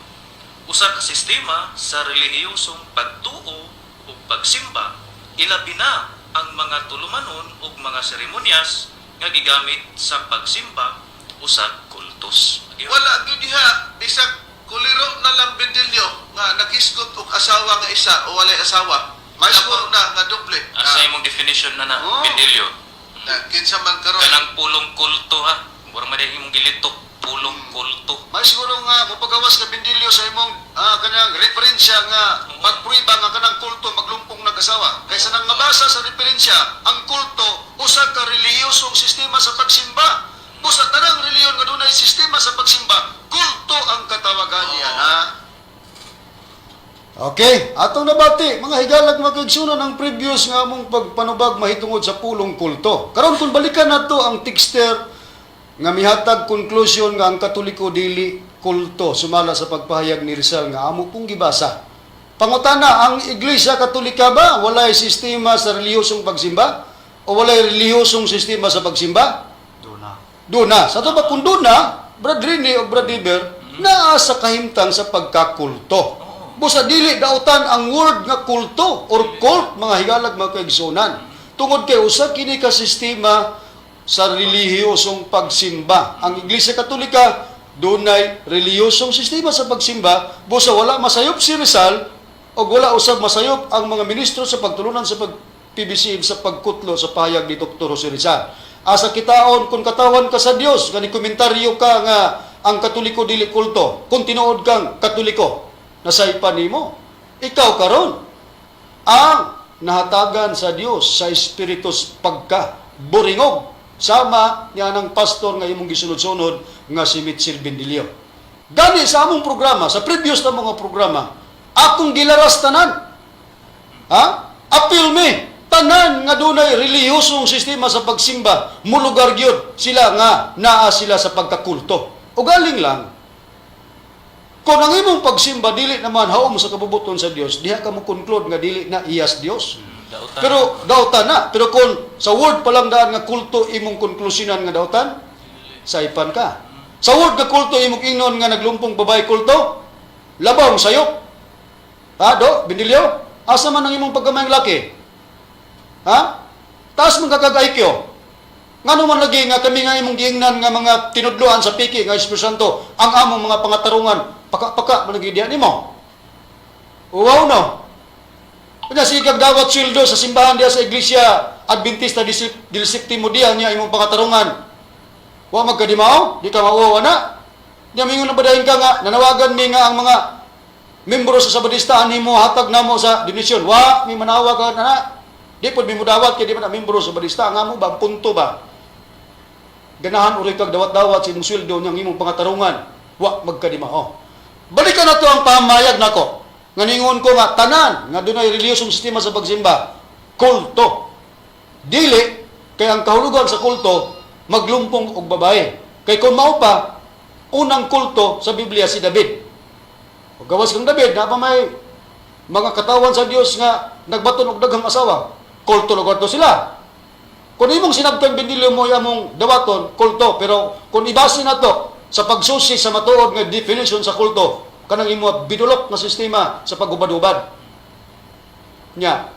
usa ka sistema sa relihiyosong pagtuo ug pagsimba, ilabi na ang mga tulumanon ug mga seremonyas nga gigamit sa pagsimba, usa kultus. Wala gyud diha bisag kuliro na lang bendilyo nga naghisgot og asawa nga isa o walay asawa. May Labaw na nga doble. Asa imong definition na na, Oh. Bendilyo? Na kinsa man karon. Kanang pulong kulto ha. Mura man imong gilitok, pulong kulto. May siguro nga mupagawas ka bindilyo sa imong kanang referensya nga pagpruiba nga kanang kulto maglumpong nag-asawa. Kaysa nang mabasa sa referensya, ang kulto usa ka relihiyosong sistema sa pagsimba. Busa tanang relihiyon nga dunay sistema sa pagsimba, kulto ang katawagan niya ha. Okay, atong nabati mga higalag mga kaigsunan ang previous nga among pagpanubag mahitungod sa pulong kulto. Karon kung balikan nato ang texter nga mihatag conclusion nga ang Katoliko dili kulto sumala sa pagpahayag ni Rizal nga amo pong gibasa. Pangutana, ang Iglesia Katolika ba walay sistema sa relihiyosong pagsimba o walay relihiyosong sistema sa pagsimba? Duna. Duna. Sa ato ba kung duna, Brad Rini o Brad Iber, naa sa kahimtang sa pagkakulto. Busa dili dautan ang word nga kulto or cult, mga higalag mga kaigsunan. Tungod kay usa kini ka sistema sa relihiyosong pagsimba. Ang Iglesia Katolika dunay relihiyosong sistema sa pagsimba, busa wala masayop si Rizal o wala usab masayop ang mga ministro sa pagtulunan sa pag PBCM sa pagkutlo sa pahayag ni Dr. Jose Rizal. Asa kitaon kung katawan ka sa Dios, gani komentaryo ka nga ang Katoliko dili kulto. Kung tinuod kang Katoliko, nasaypan nimo. Ikaw karon ang nahatagan sa Dios sa Espiritus pagka buringog sama niya ng pastor nga imong gisunod-sunod nga si Mitchell Bendilio. Gani sa among programa, sa previous na mga programa, akong gilaras tanan. Ha? Appeal me tanan nga dunay relihiyosong sistema sa pagsimba, mulugar gyud sila nga naa sila sa pagkakulto. O galing lang Kung ang imong pagsimba dili naman haom sa kabubuton sa Dios, diha ka mo conclude nga dili na iyas Dios. Dautan. Pero dautan na. Pero kung sa word pa lang daan nga kulto imong konklusyonan nga dautan, saipan ka. Sa word nga kulto imong ingnon nga naglumpong babae kulto, labaw ang sayop. Ha, do, Bindilyo? Asa man ang imong pagkamayang laki? Ha? Taas man kakag IQ. Ngano man lagi nga kami nga imong giingnan nga mga tinudloan sa piki nga Espiritu Santo, ang among mga pangatarungan, paka-paka man lagi diyan nimo. Uwaw no. Kanya sige kag dawat sweldo sa simbahan diha sa Iglesia Adventista del Septimo Dia niya imong pangatarungan. Wa magkadimao, di ka mauwaw ana. Nya mingon na badahin ka nga nanawagan mi nga ang mga membro sa Sabadista ani mo hatag namo sa donasyon. Wa mi manawag ka na. Di pod mi mudawat kay di man na membro sa Sabadista, ang amo ba ang punto ba? Ganahan uri kag dawat-dawat sa imong sweldo niyang imong pangatarungan. Wa magkadimao. Balikan na to ang pamayag nako. Nga ningon ko nga tanan nga dunay relihiyosong sistema sa pagsimba, kulto. Dili kay ang kahulugan sa kulto maglumpong og babae. Kay kung mao pa unang kulto sa Biblia si David. Ug gawas kang David, naa pa may mga katawan sa Dios nga nagbaton og daghang asawa. Kulto lugar to sila. Kung imong sinabtan Bindilyo mo among dawaton, kulto. Pero kung ibase na to sa pagsusi sa matuod nga definition sa kulto, kanang imo bidulok nga sistema sa pagubad-ubad. Nya.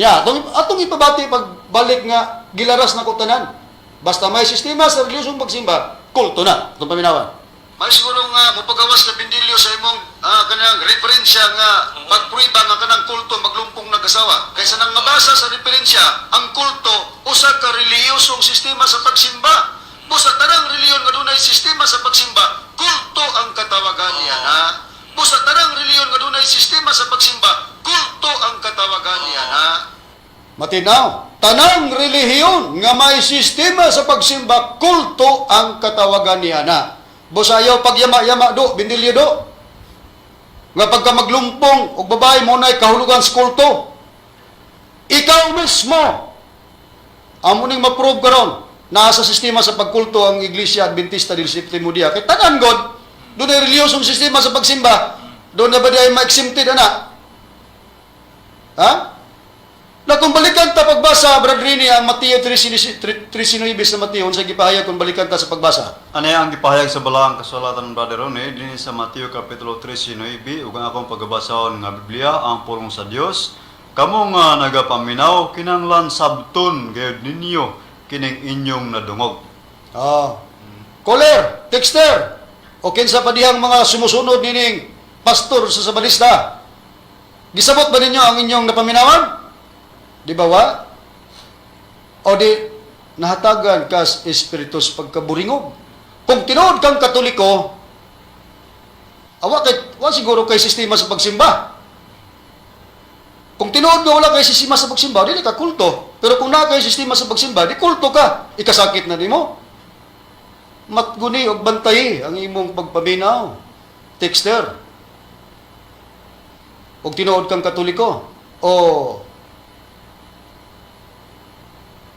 Nya, atong ipabati pagbalik nga gilaras na ko tanan. Basta may sistema sa relihiyosong pagsimba, kulto na. Atong paminawan. May siguro nga mopagawas ka, Bindilyo, sa imong kanang referensya nga pagprueba nga kanang kulto maglumpong nag-asawa. Kaysa nang mabasa sa referensya, ang kulto usa ka relihiyosong sistema sa pagsimba. Busa tanang relihiyon nga dunay sistema sa pagsimba, kulto ang katawagan niya na. Busa tanang relihiyon nga dunay sistema sa pagsimba, kulto ang katawagan niya na. Matinaw, tanang relihiyon nga may sistema sa pagsimba, kulto ang katawagan niya na. Busayaw pagyama-yama do, Bindilyo do. Nga pagka maglumpong og babae mo na'y kahulugan sa kulto. Ikaw mismo, amo ning ma-prove karon naa sa sistema sa pagkulto ang Iglesia Adventista del Septimo Dia. Kay tanan god, dunay relihiyosong sistema sa pagsimba, doon na ba di ay ma-exempted ana? Ha? Na kung balikan ta pagbasa, Brad Rini, ang Mateo 3.19 sa Mateo, unsa gipahayag kung balikan ta sa pagbasa? Ano ang gipahayag sa balaang kasulatan, Brother Ronnie, dinhi sa Mateo Kapitulo 13:9 ug ang akong pagabasahon nga Biblia ang pulong sa Dios. Kamo nga nagapaminaw, kinahanglan sabton gayud ninyo kining inyong nadungog. Ah. Caller, texter, o kinsa pa dihang mga sumusunod nining pastor sa Sabalista. Gisabot ba ninyo ang inyong napaminawan? Di ba wa? O di nahatagan kas espiritus pagkaburingog. Kung tinuod kang Katoliko, awa kay wa siguro kay sistema sa pagsimba. Kung tinuod nga wala kay sistema sa pagsimba, dili ka kulto. Pero kung naa kay sistema sa pagsimba, di kulto ka. Ikasakit na nimo. Matguni og bantayi ang imong pagpaminaw. Texter. Og tinuod kang Katoliko o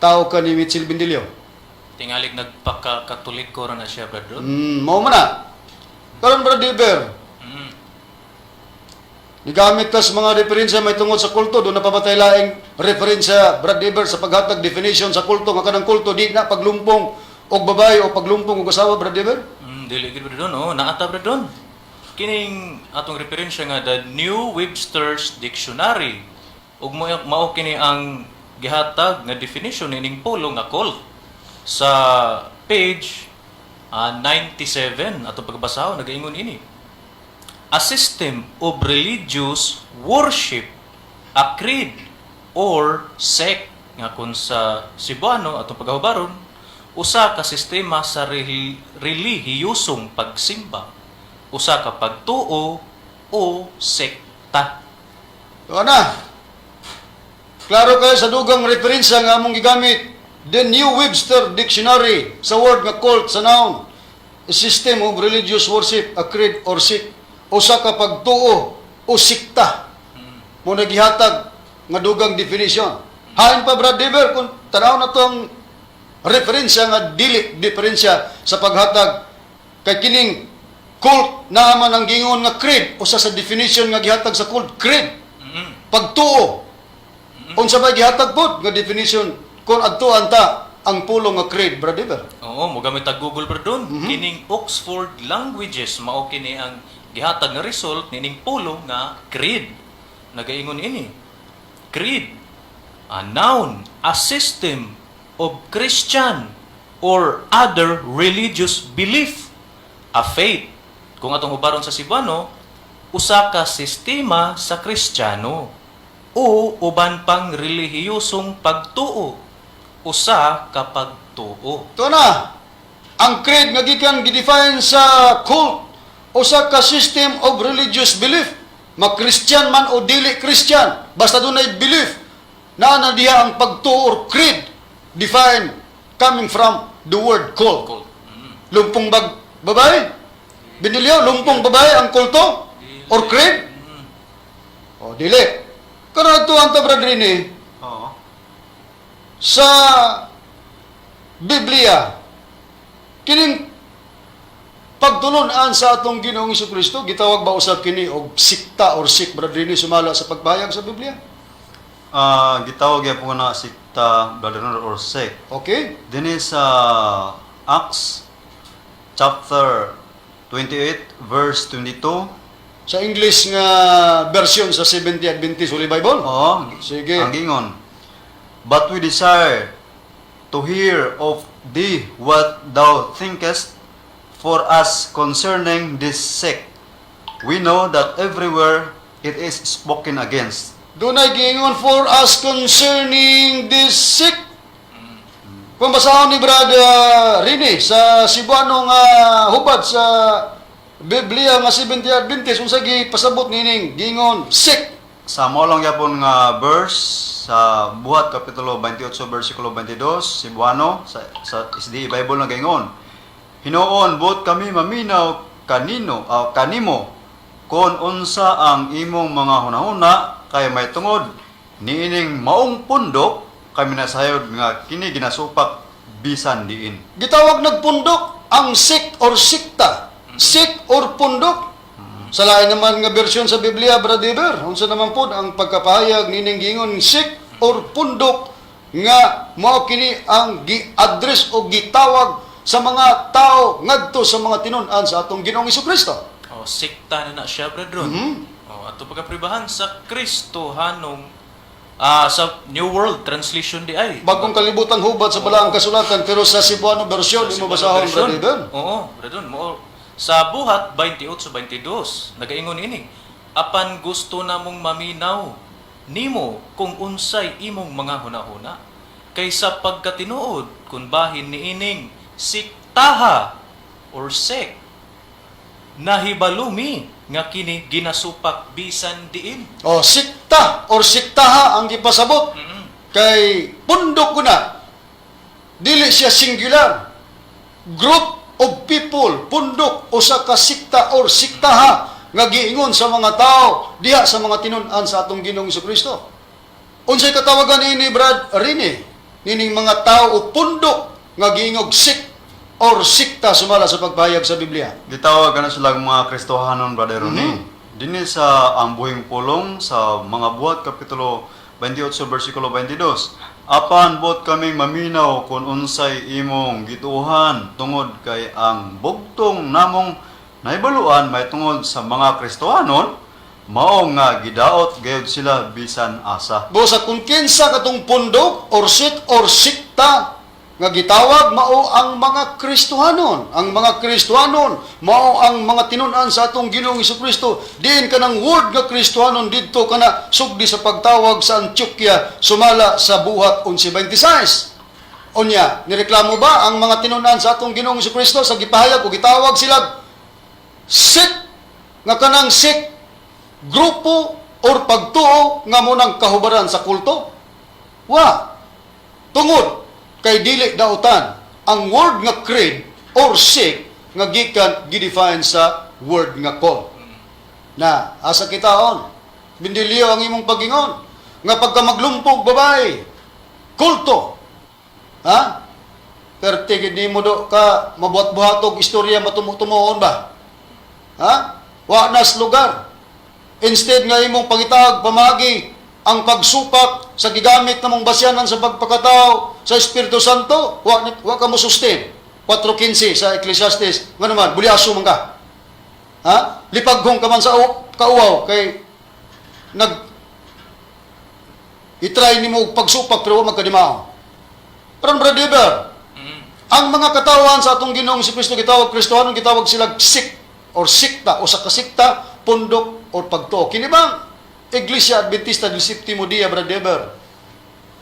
tao ka ni Mitchell Bindilio. Tingalig nagpaka-Katoliko ra na siya, Brad Ron. Mao man na. Karon, Brad Dilber, nigamit ka sa mga referensya may tungod sa kulto, doon na pabatay laing referensya, Brad Eber, sa paghatag definition sa kulto, nga kanang kulto, di na paglumpong og babae o paglumpong og asawa, Brad Eber? Dili gid, Brad Ron, oh, naata, Brad Ron. Kining atong referensya nga the New Webster's Dictionary. Ug mo mao kini ang gihatag nga definition nining pulong nga cult sa page 97 atong pagbasahon, nagaingon ini: "A system of religious worship, a creed or sect," nga kung sa Cebuano atong pagahubaron, usa ka sistema sa relihiyosong pagsimba, usa ka pagtuo o sekta. So ana, klaro kayo sa dugang referensya nga among gigamit, the New Webster Dictionary, sa word nga cult sa noun, a system of religious worship, a creed or sect, usa ka pagtuo o sikta. Mo nagihatag nga dugang definition. Hain pa, Brad Dever, kung tanaw na tong referensya nga dili diferensya sa paghatag kay kining Cult naa man ang gingon nga creed, usa sa definition nga gihatag sa cult, creed. Pagtuo. Unsa ba gihatag pod nga definition kung adtuan ta ang pulong nga creed, Brother? Oo, mo gamit tag Google, Brad Ron. Kining Oxford Languages mao kini ang gihatag nga result nining pulong nga creed. Nagaingon ini. Creed, a noun, a system of Christian or other religious belief, a faith. Kung atong hubaron sa Cebuano, usa ka sistema sa Kristiyano o uban pang relihiyosong pagtuo, usa ka pagtuo. Ito na, ang creed nga gikan gidefine sa cult, usa ka system of religious belief, ma-Christian man o dili Christian, basta dunay belief, naa na diha ang pagtuo or creed defined coming from the word cult. Cult. Lumpong bag babae? Binilyo, lumpong babae ang kulto or creed? O, dili. Karon adtuan ta, Brother Rini, sa Biblia, kining pagtulunan sa atong Ginoong Kristo, gitawag ba usab kini og sikta or sect, Brother Rini, sumala sa pagpahayag sa Biblia? Ah, gitawag gyapon na sikta, Brother Ron, or sect. Dinhi sa Acts chapter 28 verse 22. Sa English nga version sa Seventh Adventist Holy Bible? Oo. Sige. Ang gingon. "But we desire to hear of thee what thou thinkest, for as concerning this sect, we know that everywhere it is spoken against." Dunay giingon, "For as concerning this sect." Kung basahon ni Brother Rini sa Cebuano nga hubad sa Biblia nga Seventh Adventist, unsa gipasabot nining gingon sect? Sa mao lang gyapon nga verse sa Buhat kapitulo 28 versikulo 22, Cebuano sa SDA Bible na gaingon. "Hinuon, buot kami maminaw kanino kanimo kon unsa ang imong mga hunahuna kay may tungod niining maong pundok kami nasayod nga kini ginasupak bisan diin." Gitawag nagpundok ang sect or sikta. Sect or pundok. Sa lain naman nga bersyon sa Biblia, Brother Eber, unsa naman pod ang pagkapahayag nining gingon sect or pundok nga mao kini ang gi-address o gitawag sa mga tao ngadto sa mga tinun-an sa atong Ginoong Kristo? Oh, sikta na na siya, Brad Ron. Oh, ato pagkapribahan sa Kristohanong sa New World Translation di ay. Bagong Kalibutan hubad sa Balaang Kasulatan, pero sa Cebuano version imo basahon, version. Brother Eber. Oo, Brad Ron. Mo sa Buhat 28:22 nagaingon ini. "Apan gusto namong maminaw nimo kung unsay imong mga hunahuna kaysa pagkatinuod kung bahin niining siktaha or sect, nahibalo mi nga kini ginasupak bisan diin." Oh, sikta or siktaha ang gipasabot. Kay pundok ko na. Dili siya singular. Group of people, pundok usa ka sikta or siktaha nga giingon sa mga tao diha sa mga tinun-an sa atong Ginoong Kristo. Unsay katawagan ini, Brad Rini? Nining mga tao o pundok nga giingog sect or sikta sumala sa pagpahayag sa Biblia. Gitawag kana sila mga Kristohanon, Brother Ronnie. Dinhi sa Ang Buhing Pulong sa Mga Buhat kapitulo 28 versikulo 22. "Apan buot kaming maminaw kung unsay imong gituohan tungod kay ang bugtong namong nahibaluan may tungod sa mga Kristohanon mao nga gidaot gayud sila bisan asa." Busa kung kinsa katong pundok or sect or sikta nga gitawag, mao ang mga Kristohanon. Ang mga Kristohanon mao ang mga tinun-an sa atong Ginoong Kristo. Diin kanang word nga Kristohanon didto kana sugdi sa pagtawag sa Antioquia sumala sa Buhat 11:26. Unya, nireklamo ba ang mga tinun-an sa atong Ginoong Kristo sa gipahayag o gitawag sila sect, nga kanang sect grupo or pagtuo nga munang kahubaran sa kulto? Wa. Tungod kay dili dautan ang word nga creed or sect nga gikan gidefine sa word nga cult. Na asa kitaon? Bindilyo ang imong pagingon nga pagka maglumpog babae kulto. Ha? Pero tigid nimo do ka mabuhat-buhat og istorya matumo-tumuon ba? Ha? Wa nas lugar. Instead nga imong pangitag pamagi ang pagsupak sa gigamit namong basyanan sa pagpakatao sa Espiritu Santo, wa ka mo sustain. 4:15 sa Ecclesiastes, nga naman bulyaso man ka. Ha? Lipaghong ka man sa kauwaw kay nag i-try nimo og pagsupak pero wa magkadimao. Aron, Brother Eber, ang mga katawan sa atong Ginoong si Kristo gitawag Kristohanon, gitawag sila sect or sikta o sa kasikta, pundok or pagtuo. Kini bang Iglesia Adventista del Septimo Dia, Brother Eber?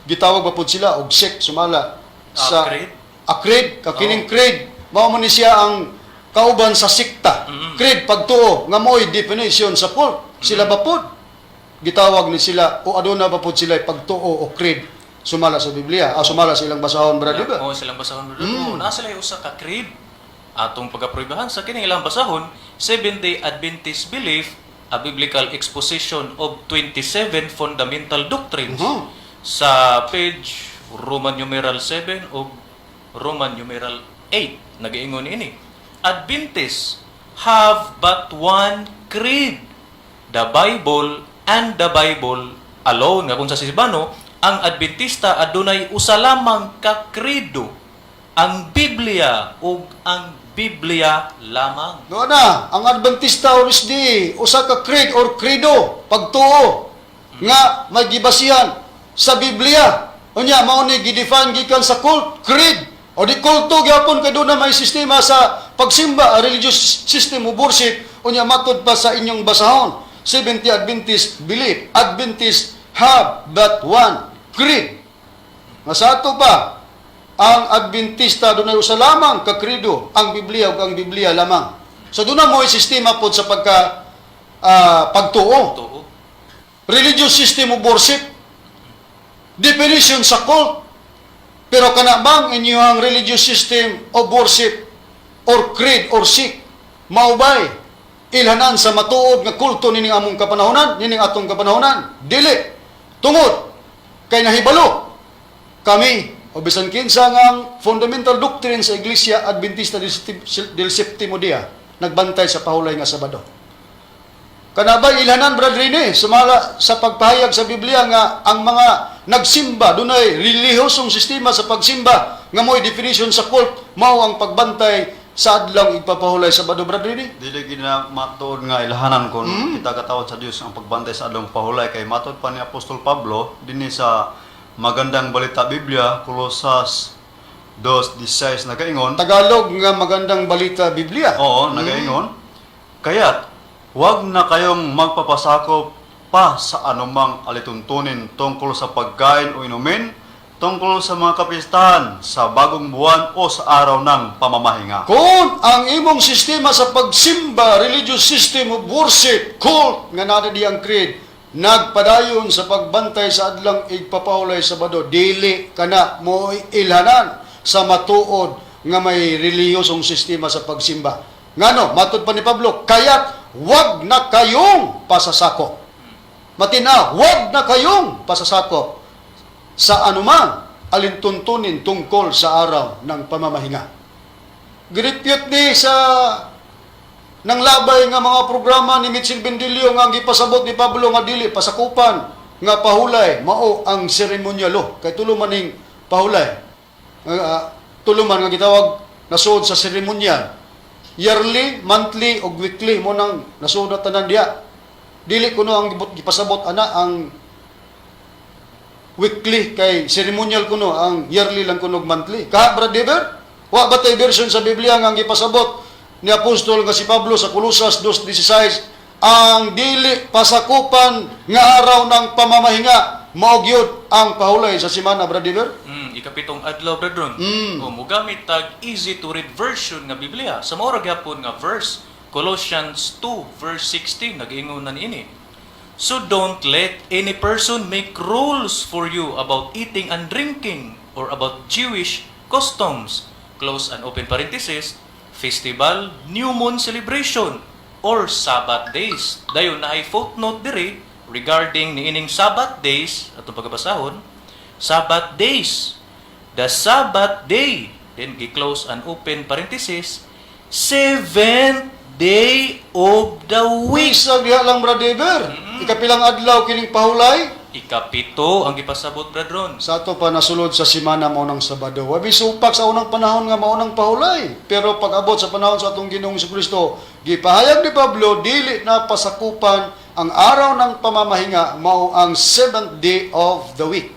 Gitawag ba pud sila og sect sumala sa Creed? A creed, kakining creed mao man ni siya ang kauban sa sikta. Creed, pagtuo nga mo'y definition sa cult. Sila ba pud? Gitawag ni sila o aduna ba pud sila pagtuo o creed sumala sa Biblia, ah, sumala sa ilang basahon, Brother Eber? Oo, silang basahon, brother. Oo, naa sila usa ka creed. Atong pagaprobahan sa kining ilang basahon, Seventh-day Adventist Belief, a Biblical Exposition of 27 Fundamental Doctrines. Sa page Roman numeral 7 o Roman numeral 8, nagaingon ini. Adventists have but one creed, the Bible and the Bible alone. Nga kung sa Cebuano, ang Adventista adunay usa lamang ka credo, ang Biblia ug ang Biblia lamang. Doon na, ang Adventista or SDA, usa ka creed or credo, pagtuo, nga may gibasihan sa Biblia. Unya, mao ni gidefine gikan sa cult, creed. O di kulto gyapon kay doon na may sistema sa pagsimba, a religious system of worship, unya matod pa sa inyong basahon. 70 Adventist believe, Adventist have but one creed. Nga sa ato pa, ang Adventista dunay usa lamang ka credo, ang Biblia ug ang Biblia lamang. So doon na mo sistema pod sa pagka pagtuo. Tuo. Religious system of worship. Definition sa cult. Pero kana bang inyong religious system of worship or creed or sect maubay ilhanan sa matuod nga kulto nining among kapanahonan, nining atong kapanahonan? Dili. Tungod kay nahibalo kami o bisan kinsa nga ang fundamental doctrine sa Iglesia Adventista del Septimo Dia nagbantay sa pahulay nga Sabado. Kana ba ilhanan, Brad Rene, sumala sa pagpahayag sa Biblia nga ang mga nagsimba dunay relihiyosong sistema sa pagsimba nga mo'y definition sa cult, mao ang pagbantay sa adlaw igpapahulay sa Sabado, Brad Rene? Dili gid na matuod nga ilhanan kon kita katawhan sa Dios ang pagbantay sa adlong pahulay kay matod pa ni Apostol Pablo dinhi sa Magandang Balita Biblia, Colosas 2:16, nagaingon. Tagalog nga Magandang Balita Biblia. Oo, nagaingon. Kaya't huwag na kayong magpapasakop pa sa anumang alituntunin tungkol sa pagkain o inumin, tungkol sa mga kapistahan, sa bagong buwan o sa araw ng pamamahinga. Kung ang imong sistema sa pagsimba, religious system of worship, cult, nga naa di ang creed, nagpadayon sa pagbantay sa adlang igpapahulay Sabado, dili kana mo ilhanan sa matuod nga may relihiyosong sistema sa pagsimba. Ngano, matod pa ni Pablo, kaya't wag na kayong pasasakop. Matina, wag na kayong pasasakop sa anumang alintuntunin tungkol sa araw ng pamamahinga. Girepute ni sa nang labay nga mga programa ni Mitchell Bendilio nga ang gipasabot ni Pablo nga dili pasakupan nga pahulay mao ang seremonyalo kay tulo maning pahulay. Tulo man nga gitawag nasuod sa seremonyal, yearly, monthly ug weekly mo nang nasuod na tanan diya. Dili kuno ang gipasabot ana ang weekly kay ceremonial kuno ang yearly lang kuno ug monthly. Ka Brad Dever, wa ba tay version sa Biblia nga ang gipasabot ni apostol nga si Pablo sa Colosas 2:16 ang dili pasakupan nga araw ng pamamahinga mao gyud ang pahulay sa simana, Brad Dever? Ikapitong adlaw, brethren. O mogamit tag easy to read version nga Biblia. Sa mao ra gyapon nga verse, Colossians 2 verse 16, nag-ingon na niini. So don't let any person make rules for you about eating and drinking or about Jewish customs. Close and open parenthesis, festival, new moon celebration, or Sabbath days. Dayon na ay footnote diri regarding niining Sabbath days, atong pagabasahon, Sabbath days. The Sabbath day, then gi-close and open parenthesis, seventh day of the week. Bisag diha lang, Brad Eber. Ikapilang adlaw kining pahulay? Ikapito ang gipasabot, Brad Ron. Sa ato pa nasulod sa simana mao ng Sabado. Wabi supak sa unang panahon nga mao nang pahulay. Pero pag-abot sa panahon sa atong Ginoong Kristo, gipahayag ni Pablo dili na pasakupan ang araw ng pamamahinga mao ang seventh day of the week.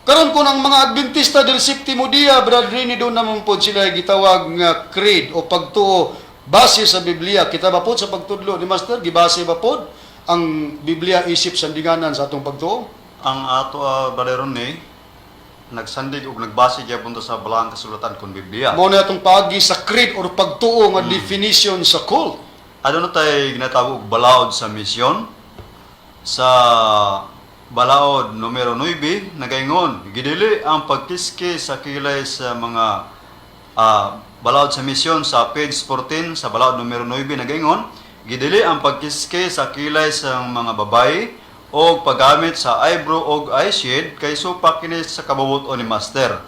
Karon kung ang mga Adventista del Septimo Dia, Brad Rini, doon naman po sila gitawag nga creed o pagtuo base sa Biblia. Kita ba po sa pagtudlo ni Master? Gibase ba po ang Biblia isip sandinganan sa atong pagtuo? Ang ato, Brother Ronnie, nagsandig og nagbase gyapon ta sa balaang kasulatan kon Biblia. Mao na atong paagi sa creed or pagtuo nga definition sa cult. Aduna tay ginatawag og balaod sa misyon. Sa balaod numero 9 nagaingon, gidili ang pagkiski sa kilay sa mga balaod sa misyon sa page 14 sa balaod numero 9 nagaingon, gidili ang pagkiski sa kilay sa mga babae og paggamit sa eyebrow og eyeshade kay supak kini sa kabubut-on ni Master.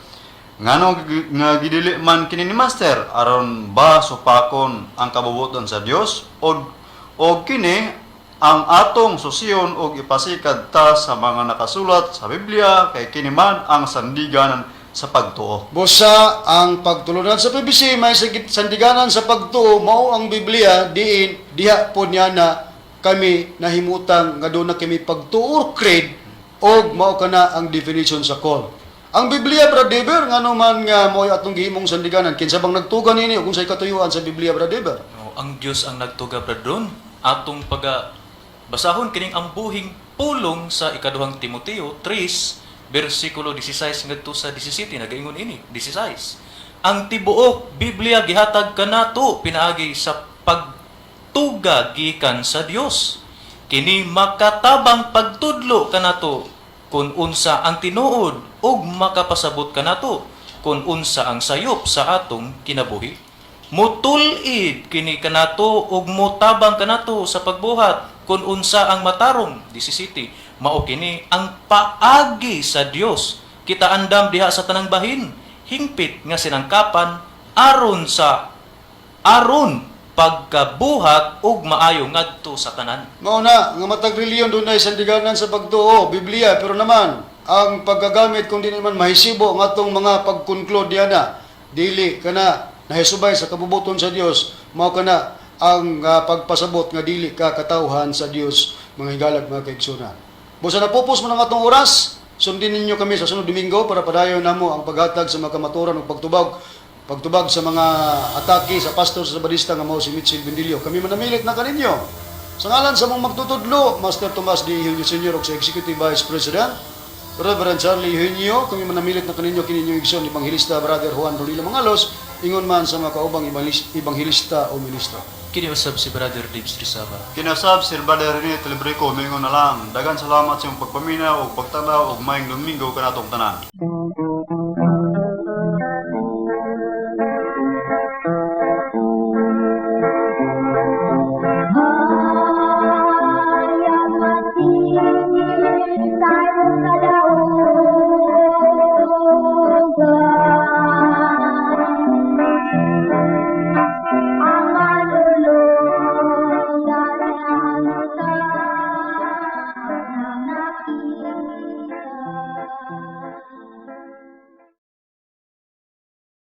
Ngano nga gidili man kini ni Master? Aron ba supakon ang kabubuton sa Dios og kini ang atong susiyon og ipasikad ta sa mga nakasulat sa Biblia kay kini man ang sandiganan sa pagtuo. Busa ang pagtulunan sa PBC may sandiganan sa pagtuo mao ang Biblia diin diha po niya na kami nahimutang nga doon na kami pagtuo or creed og mao kana ang definition sa call. Ang Biblia, Brad Deber, ngano man nga mo'y atong gihimong sandiganan, kinsa bang nagtuga nini ug unsay katuyuan sa Biblia, Brad Deber? No, ang Dios ang nagtuga, Brad Ron. Atong paga basahon kining ang buhing pulong sa ikaduhang Timoteo 3 bersikulo 16 ngadto sa 17 nagaingon ini 16. Ang tibuok Biblia gihatag kanato pinaagi sa pagtuga gikan sa Dios. Kini makatabang pagtudlo kanato kung unsa ang tinuod ug makapasabot kanato kung unsa ang sayop sa atong kinabuhi. Mutul-id kini kanato ug mutabang kanato sa pagbuhat kung unsa ang matarong 17. Mao kini ang paagi sa Dios. Kita andam diha sa tanang bahin, hingpit nga sinangkapan aron sa aron pagkabuhat ug maayo ngadto sa tanan. Mao na nga matag reliyon dunay sandiganan sa pagtuo, Biblia, pero naman ang paggagamit kung dili man mahisibo ang atong mga pag-conclude diana, dili kana nahisubay sa kabubuton sa Dios, mao kana ang pagpasabot nga dili ka katawhan sa Dios, mga higalag, mga kaigsunan. Busa napupos mo ng atong oras, sundin ninyo kami sa sunod Domingo para padayon namo ang paghatag sa mga kamaturan ug pagtubag pagtubag sa mga atake sa pastor sa Sabadista nga mao si Mitchell Bendilio. Kami manamilit na kaninyo. Sa ngalan sa mong magtutudlo, Master Tomas D. Eugenio Sr. ug sa Executive Vice President, Reverend Charlie Eugenio, kami manamilit na kaninyo kininyo igsoon Evangelista Brother Juan Rolilo Mangalos, ingon man sa mga kaubang evangelista o ministro. Kini usab si Brother Dibs Rizaba. Kinasab si Brother Rene Telebrico mingon na lang, dagan salamat sa imong pagpaminaw ug pagtanaw ug maayong Domingo kanatong tanan.